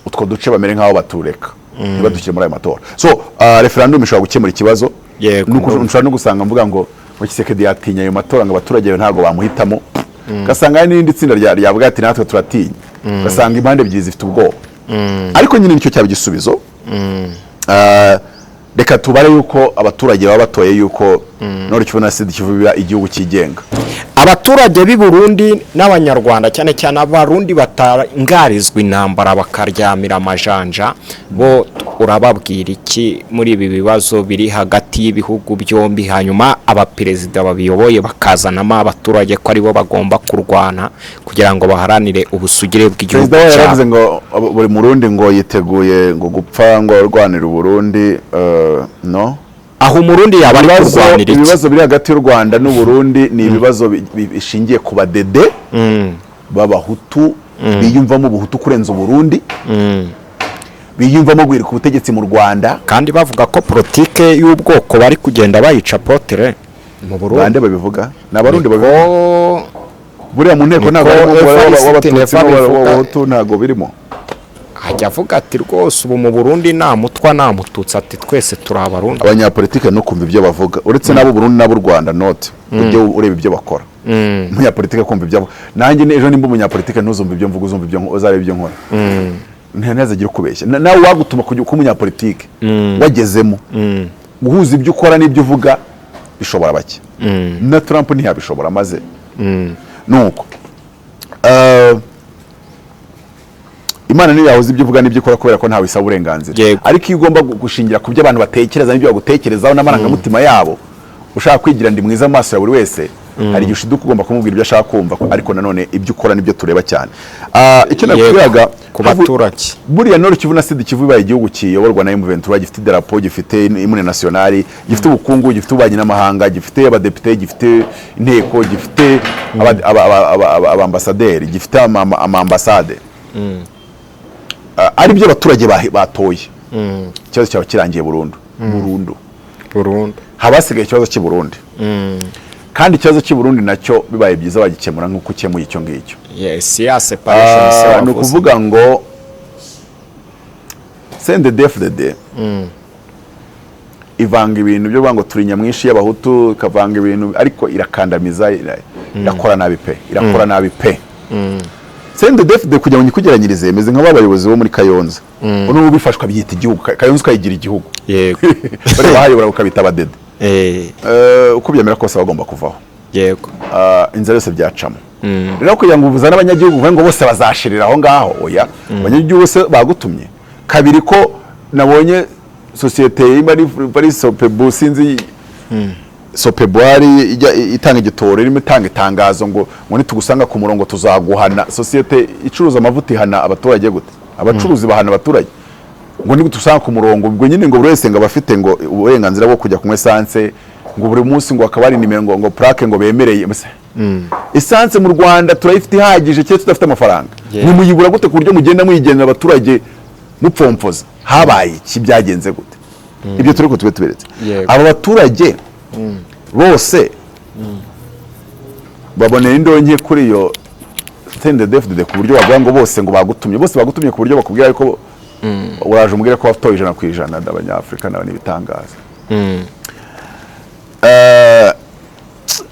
utwo duce bamere nk'aho batureka, ntibadushyire muri ayo matora. So referendum ishobora gukemura ikibazo. Nuko nshobora no gusanga mvuga ngo Tshisekedi yatinya ayo matora, ngo abaturage ntabwo bamuhitamo, ugasanga hari n'irindi tsinda ryavuga ati natwe turatinya, ugasanga impande ebyiri zifite ubwoba. Ariko nyine nicyo cyaba igisubizo. Reka tubare yuko abaturage baba batoye yuko Nord Kivu na Sud Kivu biba igihugu cyigenga. Abaturage b'i Burundi n'Abanyarwanda, cyane cyane Abarundi batangarizwa intambara bakaryamira amajanja, bo urababwira iki muri ibi bibazo biri hagati y'ibihugu byombi, hanyuma abaperezida babiyoboye bakazanamo abaturage ko aribo bagomba kurwana kugira ngo baharanire ubusugire bw'igihugu Perezida we cyabo? yaravuze ngo buri Murundi ngo yiteguye ngo gupfa ngo arwanira Uburundi, no Aho Umurundi yaba ari ibibazo kurwanira iki? Ibibazo biri hagati y'u Rwanda n'Uburundi ni ibibazo bishingiye ku badede b'Abahutu biyumvamo Ubuhutu kurenza Uburundi, biyumvamo guhirika ubutegetsi mu Rwanda. Kandi bavuga ko politike y'ubwoko bari kugenda bayica potere mu Burundi. Bande babivuga? Ni Abarundi babivuga. Ko Buriya mu nteko Niko ntabwo harimo umubare Evariste w'Abatutsi Neva abivuga. n'Abahutu, ntabwo birimo. Ajya avuga ati rwose ubu mu Burundi nta Mutwa, nta Mututsi, ati twese turi Abarundi. Abanyapolitike no kumva ibyo bavuga, uretse n'abo Burundi n'abo Rwanda, note ujye ureba ibyo bakora. Umunyapolitike kumva ibyo avuga, nanjye ejo nimba umunyapolitike, ntuzumva ibyo mvuga, uzumva ibyo uzareba ibyo nkora. Ntihazagire ukubeshya. Nawe wagutuma kujya kuba umunyapolitike wagezemo, guhuza ibyo ukora n'ibyo uvuga bishobora bake. Na Trump ntiyabishobora. Maze nuko Imana niyo yahuza ibyo uvuga n'ibyo ukora, kubera ko ntawe isaba uburenganzira. Ariko iyo ugomba gushingira ku byo abantu batekereza n'ibyo bagutekerezaho n'amarangamutima yabo, ushaka kwigira ndi mwiza mu maso ya buri wese, hari igihe ushiduka ugomba kumubwira ibyo ashaka kumva, ariko nanone ibyo ukora nibyo tureba cyane. Icyo nakubwiraga Ku baturage. Buriya Nord Kivu na Sud Kivu bibaye igihugu kiyoborwa na M23, gifite idarapo, gifite hymne nationale, gifite ubukungu, gifite ububanyi n'amahanga, gifite abadepite, gifite inteko, gifite abambasaderi, gifite ama ambasade, ari byo abaturage batoye, ikibazo cyaba kirangiye burundu burundu. Burundu. Haba hasigaye ikibazo cy'i Burundi, kandi ikibazo cy'i Burundi nacyo bibaye byiza bagikemura nk'uko ukemuye icyo ngicyo. Yes, ya separation se Ni wavuze. ukuvuga ngo CNDD-FDD ivanga ibintu byo kuvuga ngo turi nyamwinshi y'Abahutu, ikavanga ibintu, ariko irakandamiza, irakora nabi pe, irakora nabi pe. CNDD-FDD, kugira ngo nyikugeranyirize, imeze nk'aba bayobozi bo muri Kayonza ubu bifashwa byita igihugu, Kayonza ukayigira igihugu, bari bahayobora ukabita abadede. Uko byemera kose bagomba kuvaho. Inzira yose byacamo rero kugira ngo uzane abanyagihugu, uvuge ngo bose bazashirira aho ngaho, oya. Abanyagihugu bose bagutumye kabiri ko nabonye sosiyete imwe ari Sopebu, sinzi, Sopebuari ijya itanga igitoro, irimo itanga itangazo ngo nitugusanga ku murongo tuzaguhana. Sosiyete icuruza amavuta ihana abaturage gute? Abacuruzi bahana abaturage ngo nitugusanga ku murongo? Ubwo nyine ngo buri wese ngo aba afite ngo uburenganzira bwo kujya kunywa essence ngo buri munsi, ngo hakaba hari nimero, ngo plaque ngo bemereye. Mbese essence mu Rwanda turayifite ihagije keretse tudafite amafaranga. Nimuyibura gute ku buryo mugenda muyigenera abaturage mupfomfoza? Habaye iki? Byagenze gute? Ibyo turi ko tube tuberetse. Aba baturage bose babonera indonke kuri iyo CNDD-FDD, ku buryo bavuga ngo bose ngo bagutumye, bose bagutumye, ku buryo bakubwira ko uraje umubwire ko watoye 100%. Abanyafurika nabo n'ibitangaza.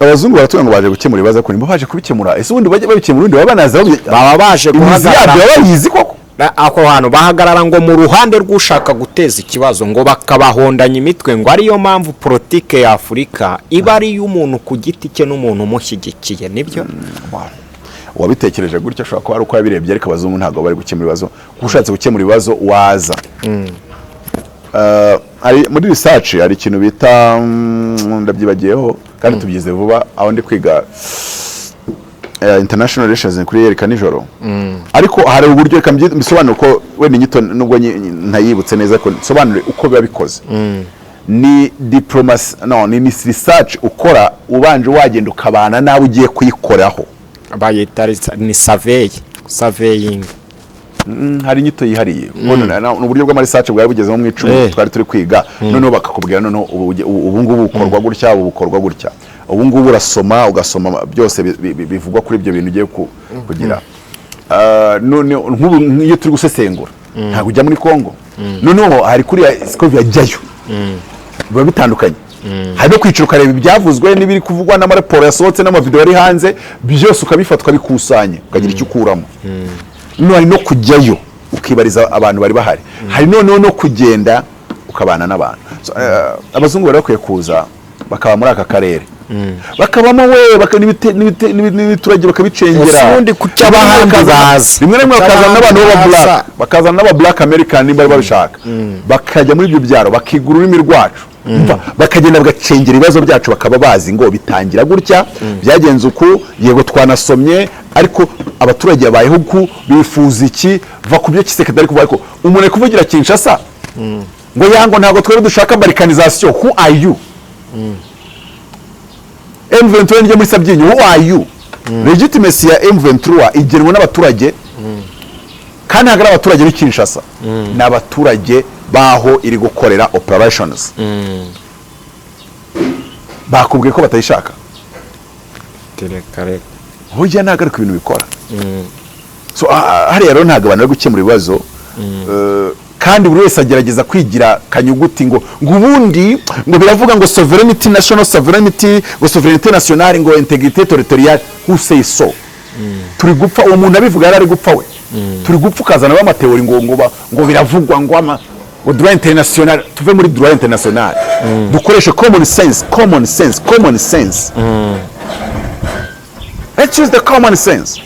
Abazungu baratubwira ngo baje gukemura ibibazo, ariko nibo baje kubikemura? Ese ubundi bajya babikemura, ubundi baba banazi aho Baba baje imizi guhagarara yabyo baba bayizi koko? Ako hantu bahagarara ngo mu ruhande rw'ushaka guteza ikibazo, ngo bakabahondanya imitwe, ngo ariyo mpamvu politike ya Afurika iba ari iy'umuntu ku giti cye n'umuntu umushyigikiye. Nibyo? Wow. Uwabitekereje gutyo ashobora kuba ari uko yabirebye, ariko abazungu ntabwo bari gukemura ibibazo, kuko ushatse gukemura ibibazo waza. Hari muri research hari ikintu bita, ndabyibagiyeho kandi tubyize vuba aho ndi kwiga international relations kuri yereka nijoro, ariko hari uburyo, reka mbisobanure uko wenda inyito nubwo ntayibutse neza, ariko nsobanure uko biba bikoze. Ni diplomasi, no ni research ukora ubanje wagenda ukabana n'abo ugiye kuyikoraho. Bayita ni survey, surveying. Hari inyito yihariye. Ni uburyo bw'ama research bwari bugezemo mu 10 twari turi kwiga, noneho bakakubwira noneho ubu ngubu bukorwa gutya, ubu bukorwa gutya, ubu ngubu urasoma, ugasoma byose bivugwa kuri ibyo bintu ugiye kugira. None nk'ubu nk'iyo turi gusesengura, ntabwo ujya muri Congo, noneho hari kuriya Scovia ajyayo, biba bitandukanye. Hari no kwicara ukareba ibyavuzwe n'ibiri kuvugwa n'amaraporo yasohotse n'amavideo ari hanze, byose ukabifata, ukabikusanya, ukagira icyo ukuramo. Noneho hari no kujyayo ukibariza abantu bari bahari, hari noneho no kugenda ukabana n'abantu. So, abazungu bari bakwiye kuza bakaba muri aka karere, bakabamo we n'ibiturage bakabicengera. Ese ubundi kuki abahandi baza? Rimwe na rimwe Kuki bakazana n'abantu abahandi b'aba baza? black, bakazana n'aba black American nimba bari babishaka, bakajya muri ibyo byaro bakiga ururimi rwacu. Umva, bakagenda bagacengera ibibazo byacu, bakaba bazi ngo bitangira gutya, byagenze uku, yego twanasomye, ariko abaturage babayeho uku, bifuza iki. Va ku byo Tshisekedi ari kuvuga, ariko umuntu ari kuvugira Kinshasa ngo yango ntabwo twebwe dushaka balkanisation. Who are you? M23 njye muri Sabyinyo, who are you? Legitimacy ya M23 igenwa n'abaturage, kandi ntabwo ari abaturage b'i Kinshasa, ni abaturage baho iri gukorera operations. Bakubwiye ko batayishaka? Reka reka. Burya ntabwo ari ku bintu bikora. So hariya rero ntabwo abantu bari gukemura ibibazo. Kandi buri wese agerageza kwigira kanyuguti ngo ubundi ngo biravuga ngo sovereignty, national sovereignty, ngo souveraineté nationale, ngo intégrité territoriale. Who say so? Turi gupfa, uwo muntu abivuga yari ari gupfa we. Turi gupfa, ukazana b'ama theory ngo biravugwa ngo ama ngo droit international. Tuve muri droit international, dukoreshe common sense, common sense, common sense. Let's use the common sense.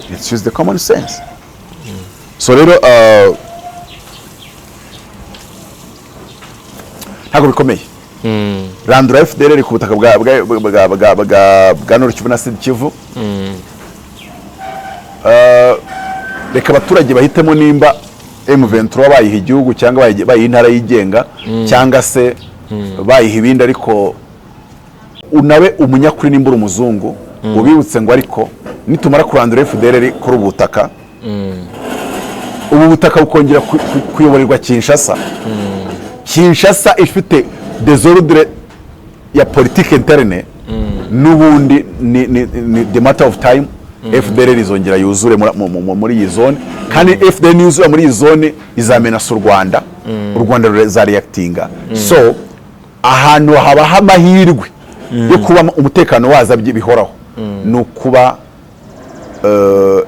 Let's use the common sense. So rero ntabwo bikomeye. Randura FDLR ku butaka bwa Nord Kivu na Sud Kivu. Reka abaturage bahitemo nimba M23 bayiha igihugu cyangwa bayiha intara yigenga cyangwa se bayiha ibindi, ariko unabe umunyakuri. Nimba uri umuzungu, ubibutse ngo ariko nitumara kurandura FDLR kuri ubu butaka, ubu butaka bukongera kuyoborerwa Kinshasa, Kinshasa ifite désordre ya politique interne, n'ubundi ni the matter of time, FDLR izongera yuzure muri iyi zone. Kandi FDLR niyuzura muri iyi zone izamenasa u Rwanda, u Rwanda ruzareactinga. So ahantu habaho amahirwe yo kuba umutekano waza bihoraho ni ukuba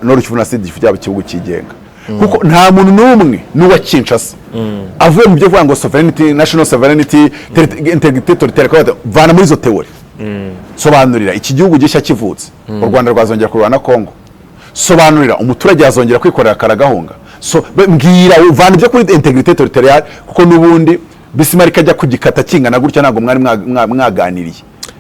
Nord Kivu na Sud Kivu byaba igihugu cyigenga, kuko nta muntu n'umwe n'uwa Kinshasa avuye mu byo kuvuga ngo sovereignty, national sovereignty, intégrité territoriale. Vana muri izo theory. Sobanurira iki gihugu gishya kivutse, u Rwanda rwazongera kurwana na Congo? Sobanurira umuturage yazongera kwikorera akaragahunga? So mbwira, uvana ibyo kuri intégrité territoriale, kuko n'ubundi Bismarck ajya kugikata kingana gutya ntabwo mwari mwaganiriye.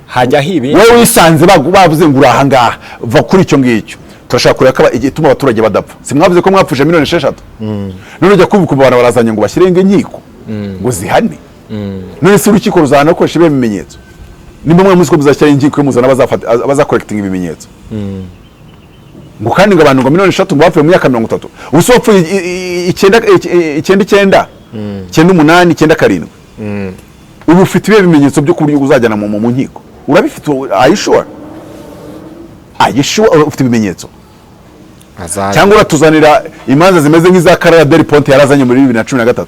Hajyaho ibindi. Wowe wisanze bavuze ngo uri ahangaha, va kuri icyo ngicyo. Turashaka kureba ko igituma abaturage badapfa. Si mwavuze ko mwapfuje miliyoni 6? None ujya kumva ukumva abantu barazanye ngo bashyirenga inkiko ngo zihane. None se urukiko ruzahana rukoresha ibihe bimenyetso? Nimba mwe muzi ko muzashyiraho inkiko, muzana abazacollectinga ibimenyetso, ngo kandi ngo abantu ngo miliyoni 3 ngo bapfuye mu myaka 30, ubu se wapfuye icyenda icyenda icyenda icyenda umunani icyenda karindwi, ubu ufite ibihe bimenyetso byo ku buryo uzajyana mu nkiko? Urabifite? Are you sure? Are you sure ufite ibimenyetso? Azajya Cyangwa uratuzanira imanza zimeze nk'iza Carla Del Ponte yarazanye muri 2013?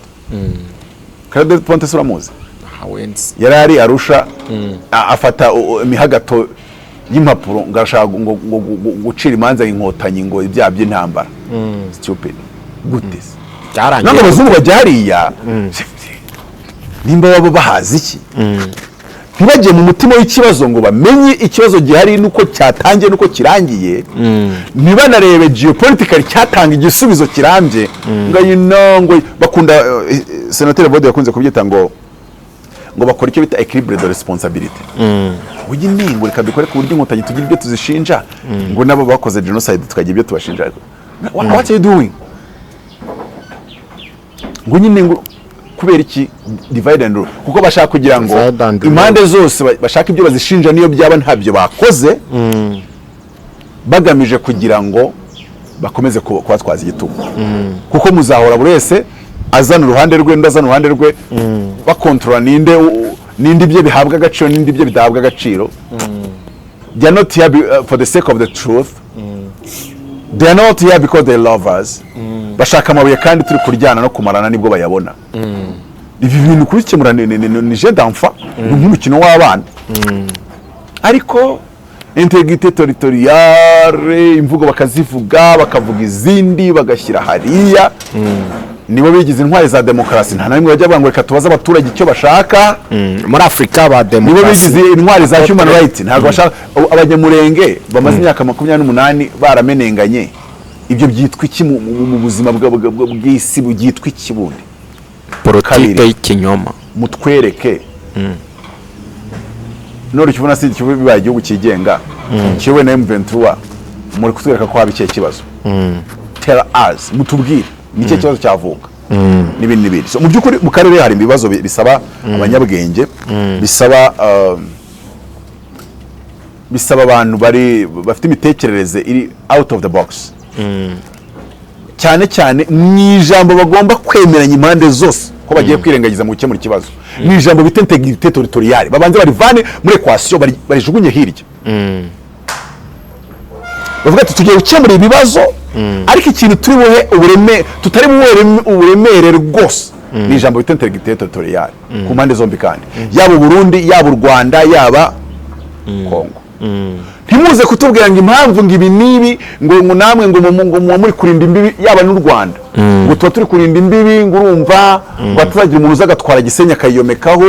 Carla Del Ponte se uramuzi? Ntawenzi. Yari ari Arusha, afata imihagato. y'impapuro ngo arashaka ngo gucira imanza Inkotanyi ngo ibyaha by'intambara. Stupid. Gute se? Byarangiye. Ntabwo abazungu bajya hariya nimba baba bahazi iki, ntibajye mu mutima w'ikibazo ngo bamenye ikibazo gihari n'uko cyatangiye n'uko kirangiye, ntibanarebe geopolitically cyatanga igisubizo kirambye, ngo you know, ngo bakunda Senateri Bode yakunze kubyita ngo bakora icyo bita équilibre de responsabilité. Ujye ngo reka dukore ku buryo Inkotanyi tugira ibyo tuzishinja, ngo nabo bakoze genocide tukagira ibyo tubashinja. What are you doing? Ngo nyine ngo kubera iki? Divide and rule, kuko bashaka kugira ngo Divide and rule. impande zose bashaka ibyo bazishinja, niyo byaba ntabyo bakoze, bagamije kugira ngo bakomeze kubatwaza igitugu, kuko muzahora buri wese azana uruhande rwe, undi azana uruhande rwe, bakontorora ninde ibye bihabwa agaciro, ninde ibye bidahabwa agaciro. They are not here for the sake of the truth. They are not here because they love us. Bashaka amabuye kandi turi kuryana no kumarana nibwo bayabona. Ibi bintu kubikemura ni jeu d'enfant, ni nk'umukino w'abana. Ariko intégrité territoriale, imvugo bakazivuga, bakavuga izindi bagashyira hariya. Nibo bigize intwari za demokarasi, nta na rimwe bajya bavuga ngo reka tubaze abaturage icyo bashaka. Muri Afurika ba Nibo demokarasi bigize intwari za human right, ntabwo bashaka Abanyamurenge bamaze imyaka 28 baramenenganye. Ibyo byitwa iki mu buzima bw'isi? Byitwa iki bundi? Politike Kabiri. y'ikinyoma. Mutwereke none Kivu si Kivu bibaye igihugu cyigenga kiyobowe na M23, muri kutwereka ko haba ikihe kibazo? Tell us, mutubwire ni ikihe kibazo cyavuka n'ibindi n'ibindi. So, mu by'ukuri mu karere hari ibibazo bisaba abanyabwenge, bisaba abantu bari bafite imitekerereze iri out of the box, cyane cyane mu ijambo bagomba kwemeranya impande zose ko bagiye kwirengagiza mu gukemura ikibazo, ni ijambo bita intégrité territoriale. Babanze barivane muri équation, barijugunye hirya, bavuga ati tugiye gukemura ibibazo, ariko ikintu turi buhe ubureme, tutari buhe uburemere rwose, ni ijambo bita intégrité territoriale ku mpande zombi, kandi yaba Burundi, yaba u Rwanda, yaba Kongo. Ntimuze kutubwira ngo impamvu ngo ibi n'ibi, ngo namwe ngo muba muri kurinda imbibi, yaba n'u Rwanda, ngo tuba turi kurinda imbibi, ngo urumva ngo hatazagira umuntu uza agatwara Gisenyi akayiyomekaho.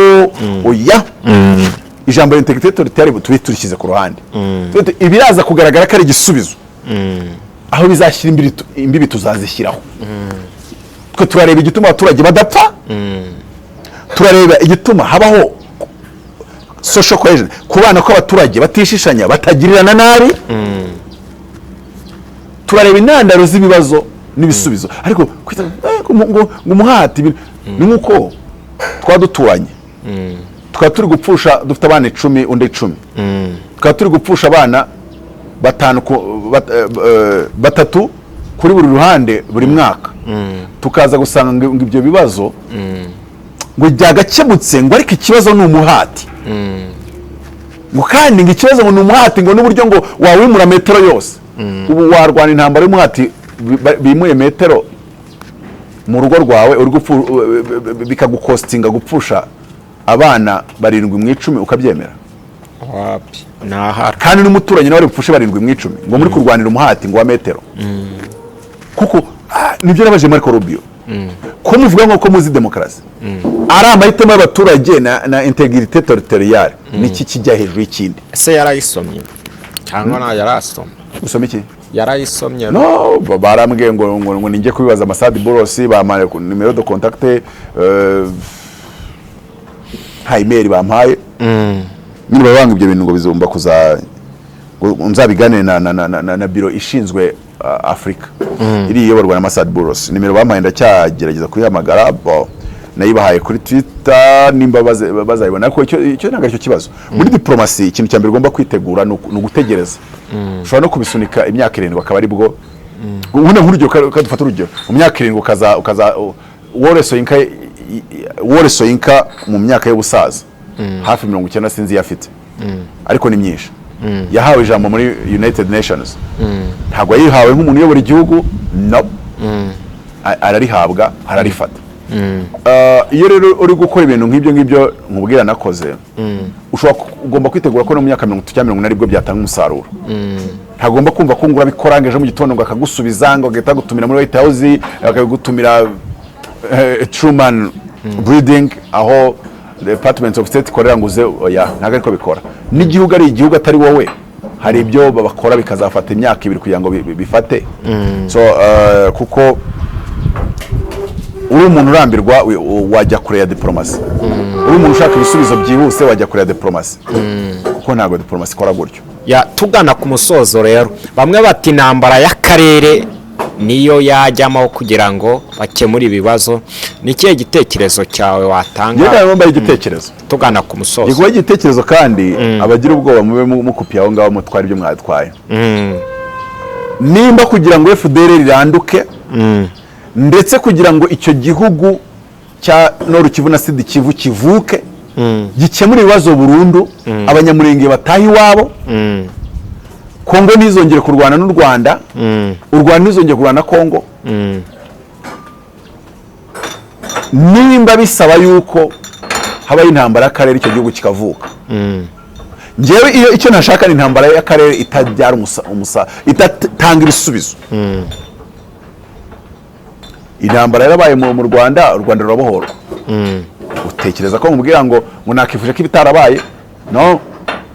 Oya, ijambo intégrité territoriale tube turishyize ku ruhande. Ibiraza kugaragara ko ari igisubizo, aho bizashyira imbibi, imbibi tuzazishyiraho. Twe turareba igituma abaturage badapfa, turareba igituma habaho social cohesion, kubana kw'abaturage batishishanya, batagirirana nabi, turareba intandaro z'ibibazo n'ibisubizo. Ariko kwita ngo umuhati ni nk'uko twaba duturanye, tukaba turi gupfusha, dufite abana 10, undi 10, tukaba turi gupfusha abana batanu batatu kuri buri ruhande buri mwaka, tukaza gusanga ngo ibyo bibazo ngo byagakemutse, ngo ariko ikibazo ni umuhati, ngo kandi ngo ikibazo ngo ni umuhati, ngo n'uburyo ngo wawimura metero yose. Ubu warwana intambara y'umuhati bimuye metero mu rugo rwawe, uri bikagukostinga gupfusha abana barindwi mu 10, ukabyemera? Wapi, ntahara. Kandi n'umuturanyi nawe ari bupfushe barindwi mu 10, ngo muri kurwanira umuhati ngo wa metero. Kuko nibyo nabaje Marco Rubio, ko muvuga ngo ko muzi demokarasi ari amahitamo y'abaturage na intégrité territoriale, niki kijya hejuru y'ikindi? Ese yarayisomye cyangwa nta yarasoma? Usoma iki? Yarayisomye? No, barambwiye ngo ninjye kubibaza Massad Boulos, bampaye numéro de contact, nta email bampaye nyine. Babanga ibyo bintu ngo bizumba kuza, ngo nzabiganire na biro ishinzwe Afurika iri iyoborwa na Massad Boulos. Nimero bampaye ndacyagerageza kuyihamagara, bo nayibahaye kuri Twitter, nimba bazayibona. Ariko icyo ntabwo aricyo kibazo muri diplomasi. Ikintu cya mbere ugomba kwitegura ni ugutegereza. Ushobora no kubisunika imyaka 7, akaba ari bwo ubundi nk'urugero, kadufata urugero, mu myaka 7 ukaza Wole Soyinka. Wole Soyinka mu myaka y'ubusaza hafi 90, sinzi iyo afite ariko ni myinshi, yahawe ijambo muri United Nations. Ntabwo yayihawe nk'umuntu uyobora igihugu, no. Ararihabwa, ararifata. Iyo rero uri gukora ibintu nk'ibyo ngibyo nkubwira nakoze, ushobora ugomba kwitegura ko no mu myaka 30 cyangwa 40 aribwo byatanga umusaruro. Ntagomba kumva ko ngo urabikora ngo ejo mu gitondo ngo akagusubiza, ngo agahita agutumira muri White House, akagutumira Truman Building aho Department of State ikorera, ngo uze. Oya, ntabwo ariko bikora. N'igihugu ari igihugu atari wowe, hari ibyo bakora bikazafata imyaka 2 kugira ngo bifate. So kuko uri umuntu urambirwa, wajya kure ya diplomasi. Uri umuntu ushaka ibisubizo byihuse, wajya kure ya diplomasi, kuko ntabwo diplomasi ikora gutyo. Ya, tugana ku musozo rero, bamwe bati intambara y'akarere niyo yajyamo kugira ngo bakemure ibibazo. Ni ikihe gitekerezo cyawe watanga? Njyewe ntabwo mbaye igitekerezo. Tugana ku musozo. Gikuba igitekerezo, kandi abagira ubwoba mube mukupiye aho ngaho, mutwara ibyo mwatwaye. Nimba kugira ngo FDLR iranduke, ndetse kugira ngo icyo gihugu cya Nord Kivu na Sud Kivu kivuke, gikemure ibibazo burundu, Abanyamurenge bataha iwabo, Kongo ntizongere kurwana n'u Rwanda, u Rwanda ntizongere kurwana na Kongo, nimba bisaba yuko habaho intambara y'akarere icyo gihugu kikavuka, njyewe iyo icyo ntashaka ni intambara y'akarere itabyara umusa, idatanga ibisubizo. Intambara yarabaye mu Rwanda, u Rwanda rurabohorwa. Utekereza ko mubwira ngo nakifuje ko ibitarabaye no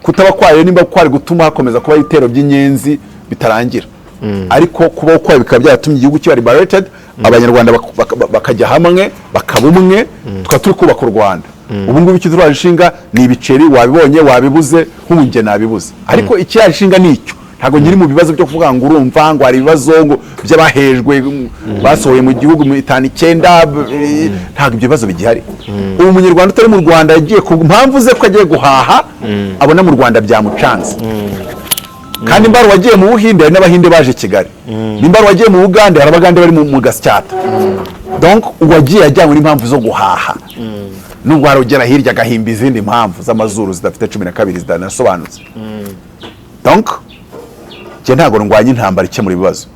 kutaba kwayo, nimba kwari gutuma hakomeza kuba ibitero by'inyenzi bitarangira, ariko kubaho kwayo bikaba byaratumye igihugu kiba liberated, Abanyarwanda bakajya hamwe, bakaba umwe, tukaba turi kubaka u Rwanda ubu ngubu. Icyo turaje ni ibiceri, wabibonye, wabibuze, nk'ubu njye nabibuze, ariko ikiraje ishinga ni icyo. Ntabwo nkiri mu bibazo byo kuvuga ngo urumva ngo hari ibibazo ngo by'abahejwe, basohoye mu gihugu mu 59. Ntabwo ibyo bibazo bigihari ubu. Umunyarwanda utari mu Rwanda yagiye ku mpamvu ze, ko agiye guhaha, abona mu Rwanda byamucanze. Kandi nimba hari uwagiye mu Buhinde, hari n'Abahinde baje i Kigali. Nimba hari uwagiye mu Bugande, hari Abagande bari mu Gasyata. Donc uwagiye yajyanywe n'impamvu zo guhaha, nubwo hari ugera hirya agahimba izindi mpamvu z'amazuru zidafite 12, zidanasobanutse. Donc njye ntabwo ndwanya intambara ikemura ibibazo,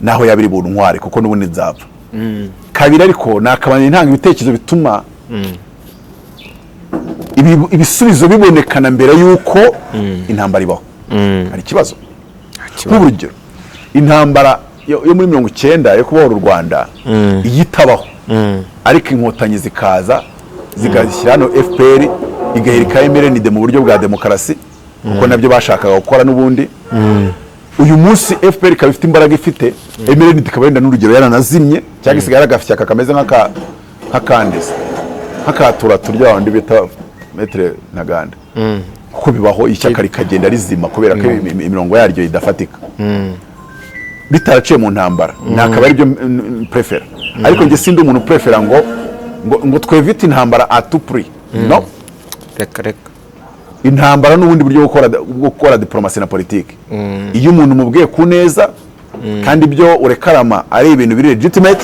naho yaba iri buntware, kuko n'ubundi nzapfa kabiri. Ariko nakabanya ntanga ibitekerezo bituma ibisubizo bibonekana mbere y'uko intambara ibaho. Hari ikibazo, nk'urugero intambara yo muri 90 yo kubohora u Rwanda, iyo itabaho, ariko Inkotanyi zikaza zigashyira hano FPR, igahirika MRND mu buryo bwa demokarasi, kuko nabyo bashakaga gukora n'ubundi, uyu munsi FPR ikaba ifite imbaraga ifite, MRND ikaba wenda n'urugero yaranazimye, cyangwa isigaye ari kameze nk'akandeze, nk'akatura turya wundi bita Maître Ntaganda, kuko bibaho ishyaka rikagenda rizima kubera ko imirongo yaryo idafatika, bitaraciye mu ntambara, ntakaba aribyo prefera. Ariko njye sindi umuntu prefera ngo twevite intambara à tout prix, no. Reka reka. Intambara n'ubundi buryo bwo gukora diplomasi na politiki. Iyo umuntu umubwiye ku neza, kandi ibyo urekarama ari ibintu biri legitimate,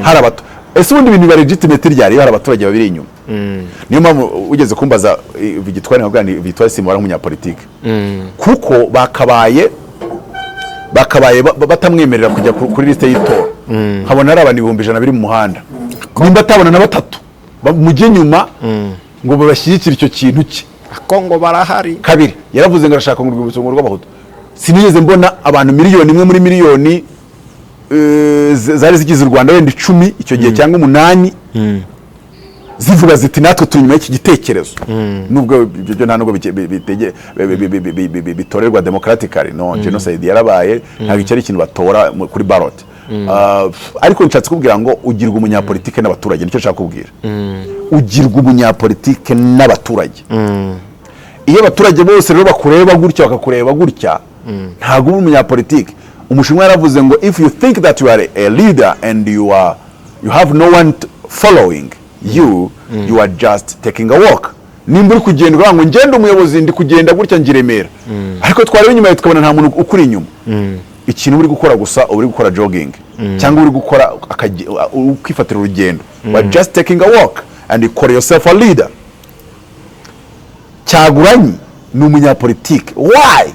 hari abato. Ese ubundi ibintu biba legitimate ryari? Iyo hari abaturage babiri inyuma. Niyo mpamvu ugeze kumbaza Victoire, nkavuga ni Victoire simubara nk'umunyapolitike, kuko bakabaye batamwemerera kujya kuri liste y'itora, nkabona ari abantu 100,000 biri mu muhanda, nimba atabona na batatu mujye inyuma ngo babashyigikire icyo kintu cye. Kongo barahari. Kabiri, yaravuze ngo arashaka ngo urwibutso ngo rw'Abahutu. Sinigeze mbona abantu 1 miliyoni muri miliyoni zari zigize u Rwanda, wenda 10 icyo gihe cyangwa 8, zivuga ziti: "Natwe turi inyuma y'iki gitekerezo." Nubwo ibyo byo nta nubwo bitorerwa democratically, no genocide yarabaye, ntabwo icyo ari ikintu batora kuri ballot. Ariko nshatse kubwira ngo ugirwa umunyapolitike n'abaturage, nicyo nshaka kubwira. Ugirwa umunyapolitike n'abaturage. Iyo abaturage bose rero bakureba gutya, bakakureba gutya, ntabwo uba umunyapolitike. Umushinwa yaravuze ngo: "If you think that you are a leader and you have no one following you, you are just taking a walk." Nimba uri kugenda ukavuga ngo ngende umuyobozi, ndi kugenda gutya njye i Remera, ariko twareba inyuma yawe tukabona nta muntu ukuri inyuma, ikintu uri gukora gusa uba uri gukora jogging, cyangwa uri gukora uri kwifatira urugendo. You are just taking a walk and you call yourself a leader. Kyagulanyi ni umunyapolitike. Why?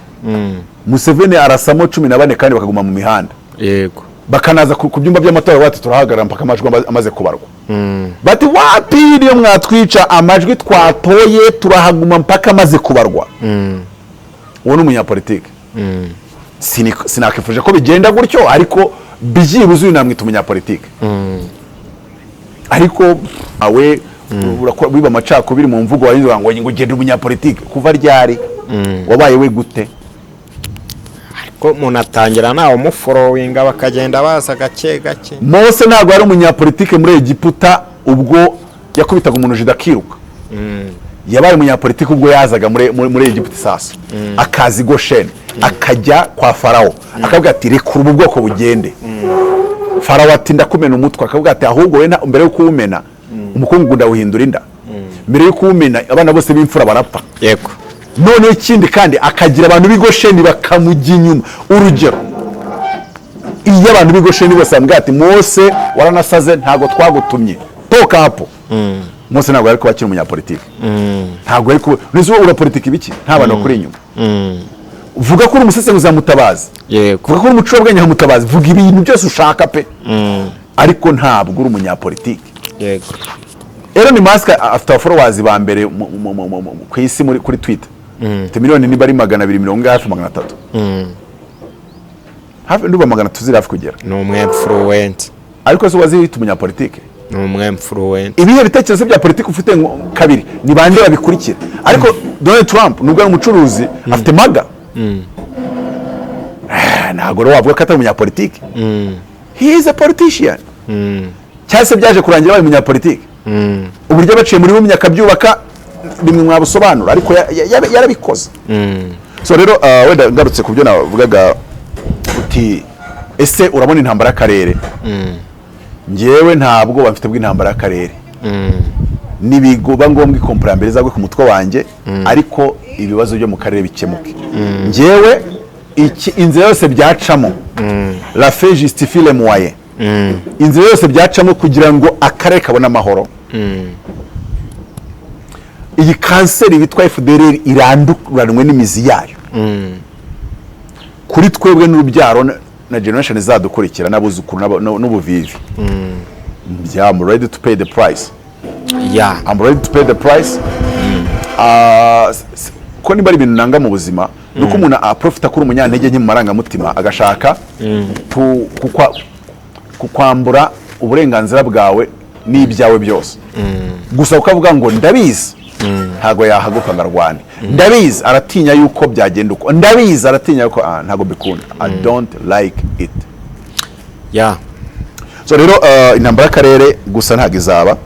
Museveni arasamo 14 kandi bakaguma mu mihanda. Yego. Bakanaza ku byumba by'amatora bati: "Turahagarara mpaka amajwi amaze kubarwa." Bati: "Wapi, niyo mwatwica, amajwi twatoye turahaguma mpaka amaze kubarwa." Uwo ni umunyapolitike. Sinakifuje ko bigenda gutyo, ariko byibuze uyu namwita umunyapolitike. Ariko awe urakora biba amacakubiri mu mvugo, warangiza ngo ugende umunyapolitike. Kuva ryari? Wabaye we gute? Ko umuntu atangira ntawe umufollowinga, bakagenda baza gake gake. Mose ntabwo yari umunyapolitike muri Egiputa ubwo yakubitaga umuntu jida akiruka. Yabaye umunyapolitike ubwo yazaga muri Egiputa isasu, akaza i Gosheni, akajya kwa Farawo, akavuga ati: "Rekura ubu bwoko bugende." Farawo ati: "Ndakumena umutwe." Akavuga ati: "Ahubwo we mbere yo kuwumena, umukungugu ndawuhindura inda. Mbere yo kuwumena, abana bose b'imfura barapfa." Noneho ikindi kandi, akagira abantu b'i Gosheni bakamujya inyuma. Urugero, iyo abantu b'i Gosheni bose bambwira ati: "Mose, waranasaze, ntabwo twagutumye, toka hapo," Mose ntabwo yari kuba akiri umunyapolitike. Ntabwo yari kuba. Nese wowe urapolitika ibiki nta bantu bakuri inyuma? Vuga ko uri umusesenguzi wa Mutabazi, vuga ko uri umucurabwenge nka Mutabazi, vuga ibintu byose ushaka pe, ariko ntabwo uri umunyapolitike. Elon Musk afite abafollowers ba mbere ku isi kuri Twitter. Afite miliyoni niba ari 240, hafi 300, hafi ndumva 300 ziri hafi kugera. Ni umwemfuruwenti. Ariko se wazihita umunyapolitike? Ni umwemfuruwenti. Ibihe bitekerezo bya politiki ufite ngo kabiri, ni bande babikurikira? Ariko Donald Trump, nubwo ari umucuruzi, afite MAGA. Ntabwo rero wavuga ko atari umunyapolitike. He is a politician, cyangwa se byaje kurangira abaye umunyapolitike. Uburyo baciye muri bumwe akabyubaka, bimwe mwabusobanura, ariko yarabikoze. So rero wenda ngarutse ku byo navugaga, uti: "Ese urabona intambara y'akarere?" Njyewe nta bwoba mfite bw'intambara y'akarere. Nibiba ngombwa, ikompora ya mbere izagwe ku mutwe wanjye, ariko ibibazo byo mu karere bikemuke. Njyewe iki, inzira yose byacamo, la fin justifie les moyens, inzira yose byacamo kugira ngo akarere kabone amahoro, iyi kanseri witwa FDLR iranduranwe n'imizi yayo, kuri twebwe n'urubyaro na generation izadukurikira n'abuzukuru n'ubuvivi. Yeah, I'm ready to pay the price. I'm ready to pay the price. Ko niba ari ibintu nanga mu buzima, ni uko umuntu aprofita kuri umunyantege nke mu marangamutima, agashaka kukwambura uburenganzira bwawe n'ibyawe byose gusa ukavuga ngo: "Ndabizi ntabwo yahaguruka ngo arwane, ndabizi aratinya yuko byagenda uko, ndabizi aratinya yuko." Ntabwo mbikunda. I don't like it. So rero intambara y'akarere gusa ntabwo izaba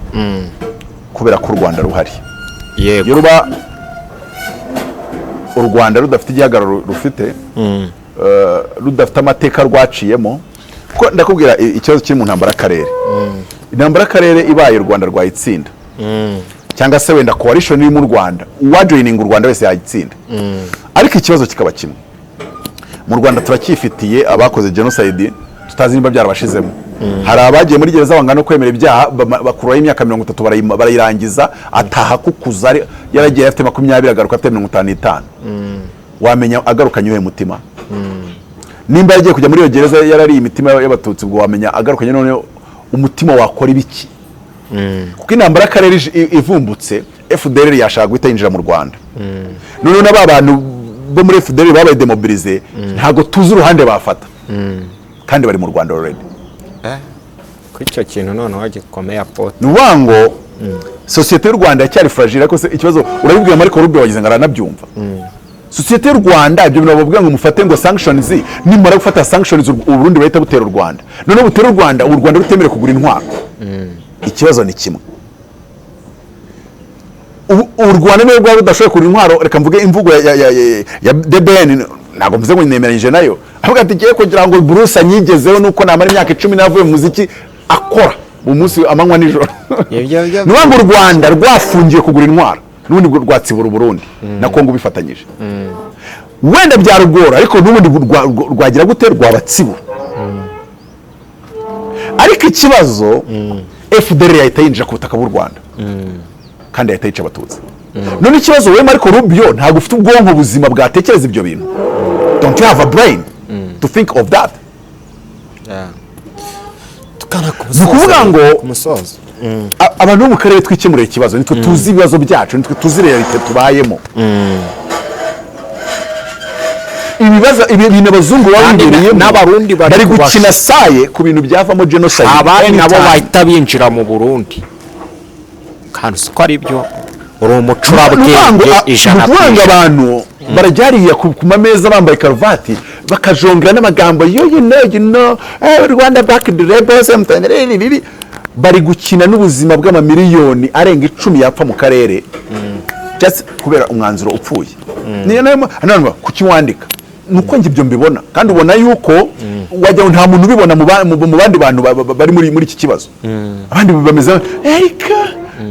kubera ko u Rwanda ruhari. Iyo ruba u Rwanda rudafite igihagararo rufite, rudafite amateka rwaciyemo, kuko ndakubwira ikibazo kiri mu ntambara y'akarere. Intambara y'akarere ibaye, u Rwanda rwayitsinda, cyangwa se wenda coalition iri mu Rwanda, uwajoininga u Rwanda wese yayitsinda. Ariko ikibazo kikaba kimwe: mu Rwanda turacyifitiye abakoze genocide tutazi niba byarabashizemo. Hari abagiye muri gereza bangana no kwemera ibyaha, bakuraho imyaka 30, barayirangiza, ataha kukuza. Yaragiye afite 20, agaruka afite 55. Wamenya agarukanye uwuhe mutima? Nimba yagiye kujya muri iyo gereza yarariye imitima y'Abatutsi, ubwo wamenya agarukanye noneho umutima wakora ibiki? Kuko intambara y'akarere ivumbutse, FDLR yashaka guhita yinjira mu Rwanda. Noneho na ba bantu bo muri FDLR babaye démobilisés, ntabwo tuzi uruhande bafata, kandi bari mu Rwanda already. Kuri icyo kintu noneho gikomeye, apôtre. Ni ukuvuga ngo sosiyete y'u Rwanda yacyari fragile. Ariko se ikibazo urabibwira Marco Rubio, wagize ngo aranabyumva? Sosiyete y'u Rwanda, ibyo bintu bavuga ngo mufate ngo sanctions, nimara gufata sanctions, u Burundi bahita butera u Rwanda. Noneho butera u Rwanda, u Rwanda rutemerewe kugura intwaro. Ikibazo ni kimwe: u Rwanda niyo rwaba rudashoboye kugura intwaro, reka mvuge imvugo ya The Ben, ntabwo mvuze ngo nemeranyije nayo, avuga ati: "Ngiye kugira ngo Bruce anyigezeho nuko namara imyaka 10 navuye mu muziki, akora mu munsi amanywa nijoro." Ibyo Ni ukuvuga ngo u Rwanda rwafungiwe kugura intwaro, n'ubundi rwatsibura Uburundi na Kongo bifatanyije. Wenda byarugora, ariko n'ubundi rwagira gute? Rwabatsibura. Ariko ikibazo, FDLR yahita yinjira ku butaka bw'u Rwanda kandi yahita yica Abatutsi. None ikibazo, wowe Marco Rubio, ntabwo ufite ubwonko buzima bwatekereza ibyo bintu? Don't you have a brain to think of that? Yeah. Ni ukuvuga ngo ku musozo. Abantu bo mu karere twikemurira ikibazo, nitwe tuzi ibibazo byacu, nitwe tuzi réalité tubayemo. Ibibazo, ibi bintu abazungu baba Kandi bibereyemo, n'Abarundi bari bari kubasha. gukina saye ku bintu byavamo genocide Abandi nabo anytime. bahita binjira mu Burundi, kandi siko ari byo, uri umucurabwenge 100 Ni ku ukuvuga ngo ijana. abantu barajyariya ku mameza bambaye karuvati, bakajongera n'amagambo yo you know, Rwanda back the rebels MTN. Bari gukina n'ubuzima bw'amamiliyoni arenga 10 yapfa mu karere, just kubera umwanzuro upfuye. Niyo nayo hano kuki wandika ni uko njye ibyo mbibona, kandi ubona yuko wajya ngo nta muntu ubibona mu bandi bantu bari muri iki kibazo. Abandi bameze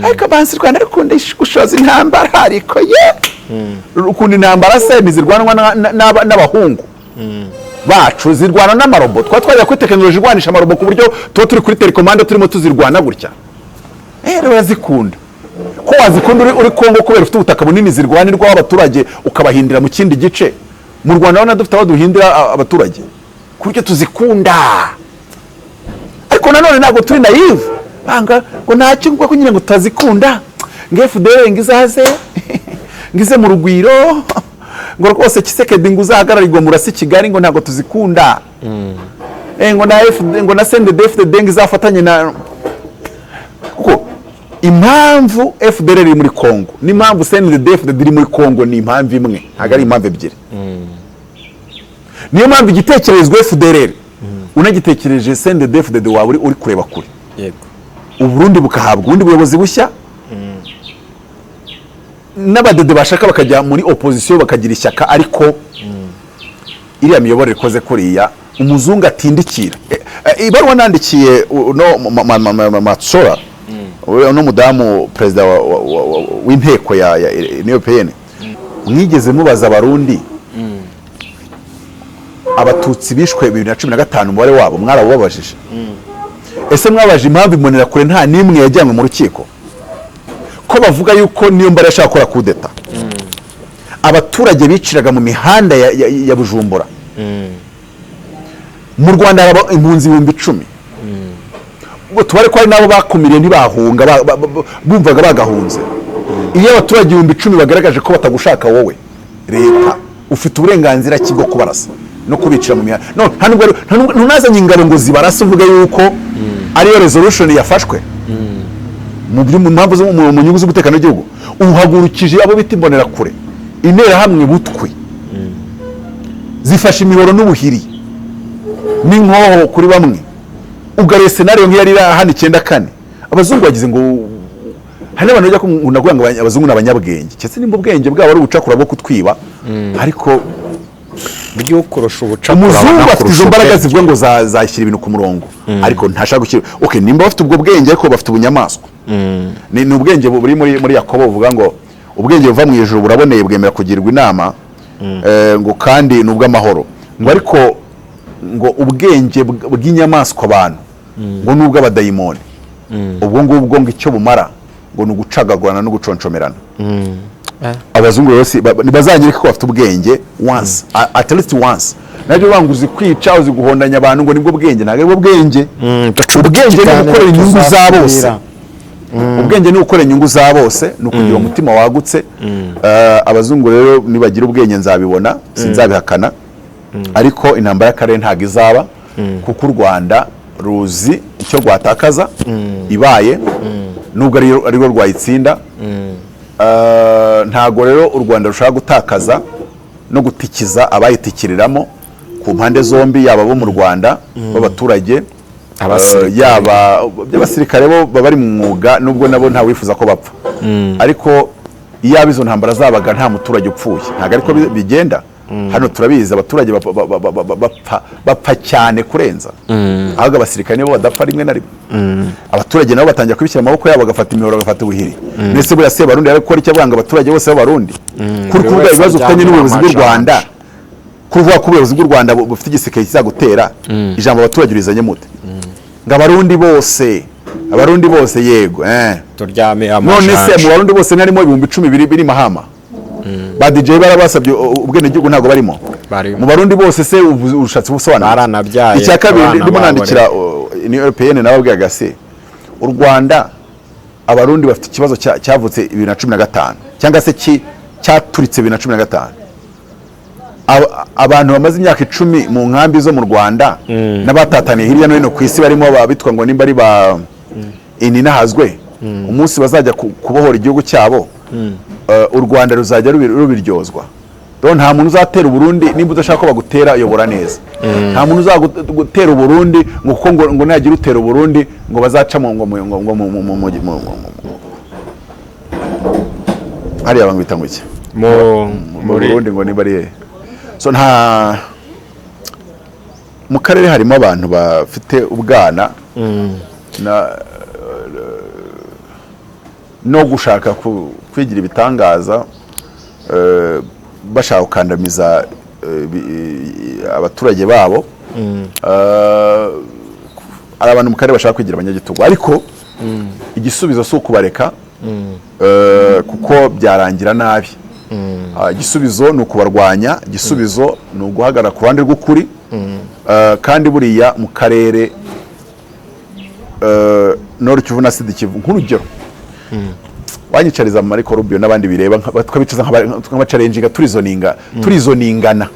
ariko bansi Rwanda rukunda gushoza intambara, ariko ye rukunda intambara se ntizirwanwa n'abahungu bacu, zirwana n'amarobo. Twaba twajya kuri tekinoloji irwanisha amarobo, ku buryo tuba turi kuri télécommande turimo tuzirwana gutya. Rero barazikunda. Ko wazikunda uri Kongo kubera ufite ubutaka bunini zirwanirwaho abaturage, ukabahindira mu kindi gice. Mu Rwanda urabona dufite aho duhindira abaturage ku buryo tuzikunda, ariko nanone ntabwo turi naive banga ngo ntacyo, ngo nyine ngo tutazikunda, ngo FDL ngo izaze, ngo ize mu Rugwiro, ngo rwose Tshisekedi ngo uzahagararirwe murasi Kigali, ngo ntabwo tuzikunda. Ngo na FD, ngo na CNDD-FDD ngo izafatanye na, kuko impamvu FDL iri muri Congo n'impamvu CNDD-FDD iri muri Congo ni impamvu imwe, ntabwo ari impamvu ebyiri. Niyo mpamvu igitekerezwa FDL unagitekereje CNDD-FDD waba uri kureba kure. Uburundi bukahabwa ubundi buyobozi bushya, n'abadede bashaka bakajya muri opposition, bakagira ishyaka, ariko iriya miyoborere ikoze kuriya umuzungu atindikira. Ibaruwa nandikiye uno Matsora, uno mudamu perezida w'inteko ya Union Européenne, mwigeze mubaza Abarundi Abatutsi bishwe 2015 umubare wabo? Mwarawubabajije ese? Mwabaje impamvu Imbonerakure nta n'imwe yajyanywe mu rukiko, ko bavuga yuko niyo mbara yashaka gukora kudeta? Abaturage biciraga mu mihanda ya Bujumbura. Mu Rwanda hari impunzi 10,000. Ubwo tubare ko hari n'abo bakumiriye ntibahunga, bumvaga bagahunze. Iyo abaturage 10,000 bagaragaje ko batagushaka wowe leta, ufite uburenganzira ki bwo kubarasa no kubicira mu mihanda? No, nta nubwo ntunazanye ingabo ngo zibarase, uvuge yuko ariyo resolution yafashwe mu mpamvu mu nyungu z'umutekano w'igihugu. Uhagurukije abo bita Imbonerakure, Interahamwe butwi, zifashe imihoro n'ubuhiri n'inkoho kuri bamwe, ugaruye scenario nk'iyari iri hano 94. Abazungu bagize ngo hari n'abantu bajya kunda kuvuga ngo abazungu ni abanyabwenge, ndetse nimba ubwenge bwabo ari ubucakura bwo kutwiba, ariko Buryo kurusha ubucakura umuzungu afite banakurusha izo mbaraga ubwenge. zivuga ngo zashyira ibintu ku murongo, ariko ntashaka gushyira. Okay, nimba bafite ubwo bwenge, ariko bafite ubunyamaswa. Ni ubwenge buri muri Yakobo buvuga ngo ubwenge buva mu ijuru buraboneye, bwemera kugirwa inama, ngo kandi ni ubw'amahoro, ngo ariko ngo ubwenge bw'inyamaswa, abantu, ngo ni ubw'abadayimoni. Ubwo ngubwo ngo icyo bumara ngo ni ugucagagurana no guconcomerana. Abazungu rero ntibazanyereke ko bafite ubwenge once, at least once. Nabyo banga uzi kwica, uzi guhondanya abantu, ngo nibwo bwenge. Ntabwo aribwo bwenge. Ubwenge ni ugukorera inyungu za bose. Ubwenge ni ugukorera inyungu za bose, ni ukugira umutima wagutse. Abazungu rero nibagira ubwenge nzabibona, sinzabihakana, ariko intambara y'akarere ntabwo izaba, kuko u Rwanda ruzi icyo rwatakaza ibaye, nubwo ari rwo rwayitsinda. Ntabwo rero u Rwanda rushaka gutakaza no gutikiza abayitikiriramo ku mpande zombi, yaba abo mu Rwanda b'abaturage, Abasirikare. yaba by'abasirikare bo baba bari mu mwuga, nubwo nabo nta wifuza ko bapfa. Ariko iyaba izo ntambara zabaga nta muturage upfuye, ntabwo ariko bigenda. Hano turabizi, abaturage bapfa cyane kurenza, ahubwo abasirikare nibo badapfa. Rimwe na rimwe abaturage nabo batangira kubishyira amaboko yabo, bagafata imihoro, bagafata ubuhiri. Mbese buriya se Barundi yari gukora icyo avuga ngo abaturage bose b'Abarundi kuri Buri kuvuga wese ibibazo ufitanye aryamira n'ubuyobozi bw'u amajanja. Rwanda, kuvuga ko ubuyobozi bw'u Rwanda bufite igisirikare kizagutera, ijambo abaturage urizanye mute? Ngo Abarundi bose, Abarundi bose, yego. Turyame None se mu amajanja. Barundi bose ntarimo 10,000 biri Mahama ba DJ barabasabye ubwenegihugu, ntabwo barimo? Barimo. Mu Barundi bose se ushatse ubusobanuro? Baranabyaye Icya kabiri, abana ndimo babo. nandikira Union Européenne, nababwiraga se u Rwanda, Abarundi bafite ikibazo cyavutse 2015 cyangwa se cyaturitse 2015. Abantu bamaze imyaka 10 mu nkambi zo mu Rwanda n'abatataniye hirya no hino ku isi, barimo bitwa ngo nimba ari ba ininahazwe, umunsi bazajya kubohora igihugu cyabo, u Rwanda ruzajya rubiryozwa. Rero nta muntu uzatera Uburundi. Nimba udashaka ko bagutera, yobora neza. Nta muntu uzagutera Uburundi ngo kuko ngo nagira utera Uburundi ngo bazaca mu ngo mu ngo ngo mu mu mu mu mu mu- hariya bangwita ngo iki? Mu Mu muri Burundi ngo niba ari hehe. So nta mu karere harimo abantu bafite ubwana na no gushaka kwigira ibitangaza, bashaka gukandamiza abaturage babo. Hari abantu mu karere bashaka kwigira abanyagitugu, ariko igisubizo si ukubareka, kuko byarangira nabi. Igisubizo ni ukubarwanya, igisubizo ni uguhagarara ku ruhande rw'ukuri. Kandi buriya mu karere, Nord Kivu na Sud Kivu, nk'urugero, wanyicariza Marco Rubio n'abandi bireba, tukabicaza nk'abachallenginga, turizoningana,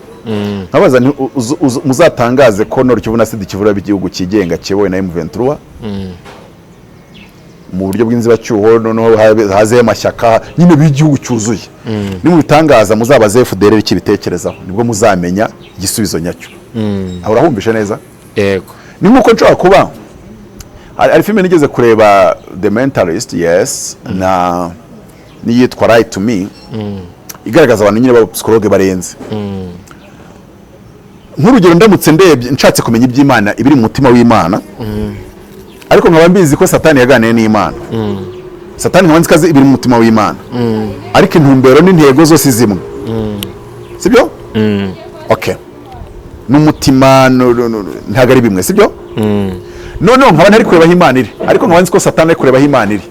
nkabaza nti muzatangaze ko Nord Kivu na Sud Kivu ari igihugu cyigenga kiyobowe na M23 mu buryo bw'inzibacyuho, noneho hazeho amashyaka nyine b'igihugu cyuzuye. Nimubitangaza, muzabaze FDLR icyo ibitekerezaho, nibwo muzamenya igisubizo nyacyo. Aho urahumvishe neza? Yego. Ni nk'uko nshobora kuba hari filime nigeze kureba, The Mentalist, yes, na n'iyitwa Lie to Me, igaragaza abantu nyine b'abapsychologue barenze. Nk'urugero, ndamutse ndebye nshatse kumenya iby'Imana, ibiri mu mutima w'Imana, ariko nkaba mbizi ko Satani yaganiye n'Imana, Satani nkaba nzi ko azi ibiri mu mutima w'Imana, ariko intumbero n'intego zose zimwe, sibyo? Okay, n'umutima ntabwo ari bimwe, sibyo? Noneho nkaba ntari kureba aho Imana iri, ariko nkaba nzi ko Satani ari kureba aho Imana iri,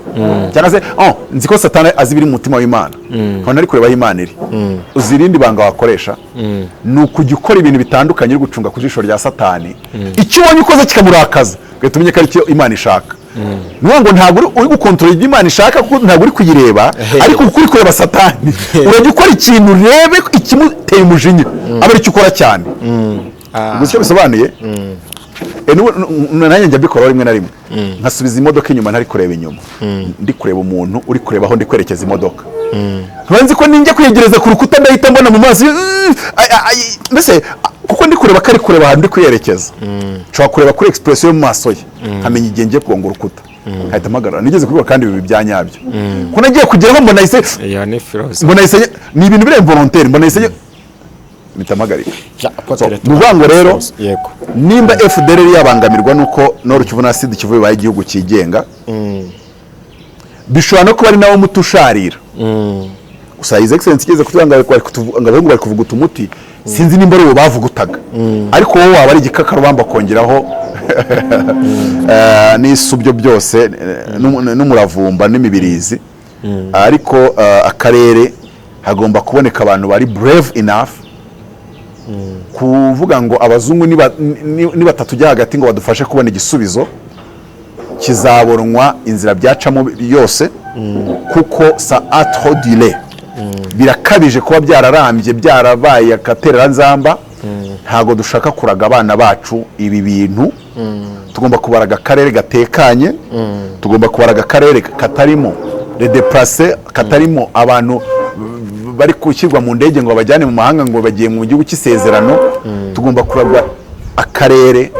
cyangwa se, oh, nzi ko Satani azi ibiri mu mutima w'Imana, nkaba ntari kureba aho Imana iri. Uzi irindi banga wakoresha? Ni ukujya ukora ibintu bitandukanye uri gucunga ku jisho rya Satani. Icyo ubonye ukoze kikamurakaza, ugahita umenya ko ari cyo Imana ishaka. Ni ukuvuga ngo ntabwo uri gukontorora ibyo Imana ishaka, kuko ntabwo uri kuyireba, ariko kuko uri kureba Satani, urajya ukora ikintu urebe ikimuteye umujinya, aba aricyo ukora cyane. Gusa icyo bisobanuye, nanjye njya mbikora rimwe na rimwe, nkasubiza imodoka inyuma ntari kureba inyuma, ndi kureba umuntu uri kureba aho ndi kwerekeza imodoka. Nkaba nzi ko ninjya kwegereza ku rukuta, ndahita mbona mu maso, mbese kuko ndi kureba ko ari kureba ahantu ndi kwiyerekeza, nshobora kureba kuri expression yo mu maso ye, nkamenya igihe ngiye kugonga urukuta, nkahita mpagarara. Nigeze kubikora kandi ibi bya nyabyo, ko nagiye kugeraho mbona ahise Iyo ni filozofi. Mbona ahise, ni ibintu biri involontaire, mbona ahise mpita mpagarika. So, ni ukuvuga ngo rero, nimba FDLR yabangamirwa nuko Nord Kivu na Sud Kivu bibaye igihugu cyigenga, bishobora no kuba ari nawo muti usharira. Gusa His Excellence igeze kutubwira ngo ngo abahungu bari kuvuguta umuti, sinzi nimba ari uwo bavugutaga, ariko wowe waba ari igikakarubamba kongeraho n'isubyo byose, n'umuravumba n'imibirizi. Ariko akarere hagomba kuboneka abantu bari brave enough kuvuga ngo abazungu nibatatujya hagati ngo badufashe kubona igisubizo, kizabonwa inzira byacamo yose, kuko ça a trop duré, birakabije kuba byararambye, byarabaye akatereranzamba. Ntabwo dushaka kuraga abana bacu ibi bintu. Tugomba kubaraga akarere gatekanye, tugomba kubaraga akarere katarimo les déplacés, katarimo abantu bari gushyirwa mu ndege ngo babajyane mu mahanga ngo bagiye mu gihugu cy'isezerano. Tugomba kuragwa akarere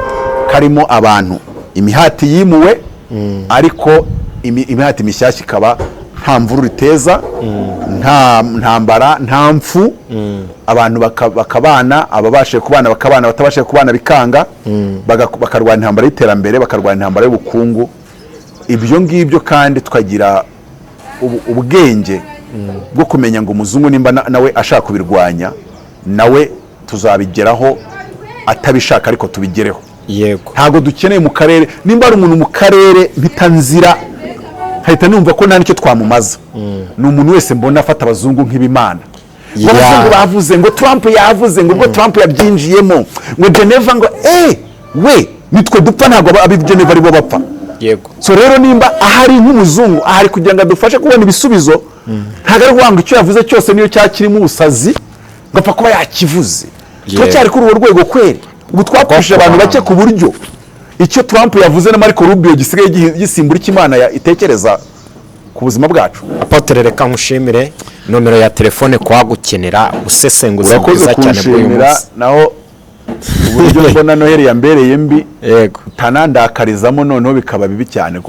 karimo abantu imihati yimuwe, ariko imihati mishyashya ikaba nta mvururu iteza, nta ntambara, nta mfu, abantu bakabana, ababashije kubana bakabana, abatabashije kubana bikanga, bakarwana intambara y'iterambere, bakarwana intambara y'ubukungu. Ibyo ngibyo kandi tukagira ubwenge bwo kumenya ngo umuzungu nimba nawe ashaka kubirwanya, nawe tuzabigeraho atabishaka, ariko tubigereho. Ntabwo dukeneye mu karere. Nimba hari umuntu mu karere mpita nzira, nkahita numva ko nta nicyo twamumaza, ni umuntu wese mbona afata abazungu nk'ibimana, ngo abazungu bavuze, ngo Trump yavuze, ngo ubwo Trump yabyinjiyemo, ngo Geneva, ngo we Nitwe dupfa, ntabwo ab'i Geneva aribo bapfa. So rero, nimba ahari nk'umuzungu ahari kugira ngo adufashe kubona ibisubizo, ntabwo ari ukuvuga ngo icyo yavuze cyose niyo cyakirimo ubusazi ngo apfa kuba yakivuze. Turacyari kuri urwo rwego kweri? Ubu twapfushije abantu bake ku buryo icyo Trump yavuze na Marco Rubio gisigaye gisimbura icyo Imana itekereza ku buzima bwacu. Apôtre, reka nkushimire. Nomero ya telefone kuhagukenera, ubusesenguzi Urakoze bwiza cyane bw'uyu kunshimira. munsi. Naho uburyo mbona Noheli yambereye mbi, tanandakarizamo, noneho bikaba bibi cyane,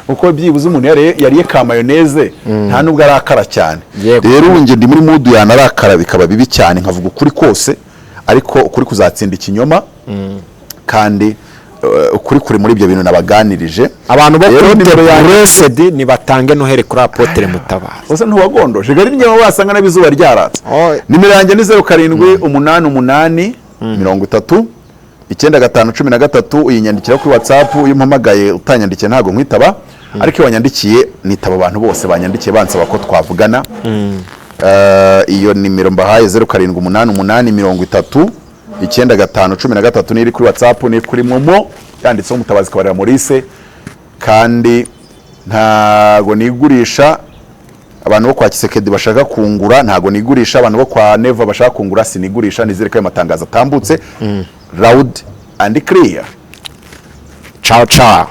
kuko byibuze umuntu yariye ka mayoneze nta nubwo arakara cyane. Rero ubu njye ndi muri mood yanarakara bikaba bibi cyane, nkavuga ukuri kose, ariko ukuri kuzatsinda ikinyoma, kandi ukuri kuri muri ibyo bintu nabaganirije. Abantu bo Rero kuri nimero yanjye- Blessed nibatange Noheli kuri Apôtre Mutabazi. Ese ntiwagondoje gari niba wasanga n'izuba ryaratse? Oh. Nimero yanjye ni 0788 30 95 13. Uyinyandikira kuri WhatsApp. Iyo umpamagaye utanyandikiye ntabwo nkwitaba, ariko iyo wanyandikiye nitaba. Abantu bose banyandikiye bansaba ko twavugana, iyo nimero mbahaye, 0788 30 95 13, niyo iri kuri WhatsApp, niyo kuri MoMo, yanditseho Mutabazi Kabarira Maurice. Kandi ntago nigurisha. Abantu bo kwa Tshisekedi bashaka kungura, ntago nigurisha. Abantu bo kwa Neva bashaka kungura, sinigurisha. Nizere ko ayo matangazo atambutse loud and clear. Ciao ciao.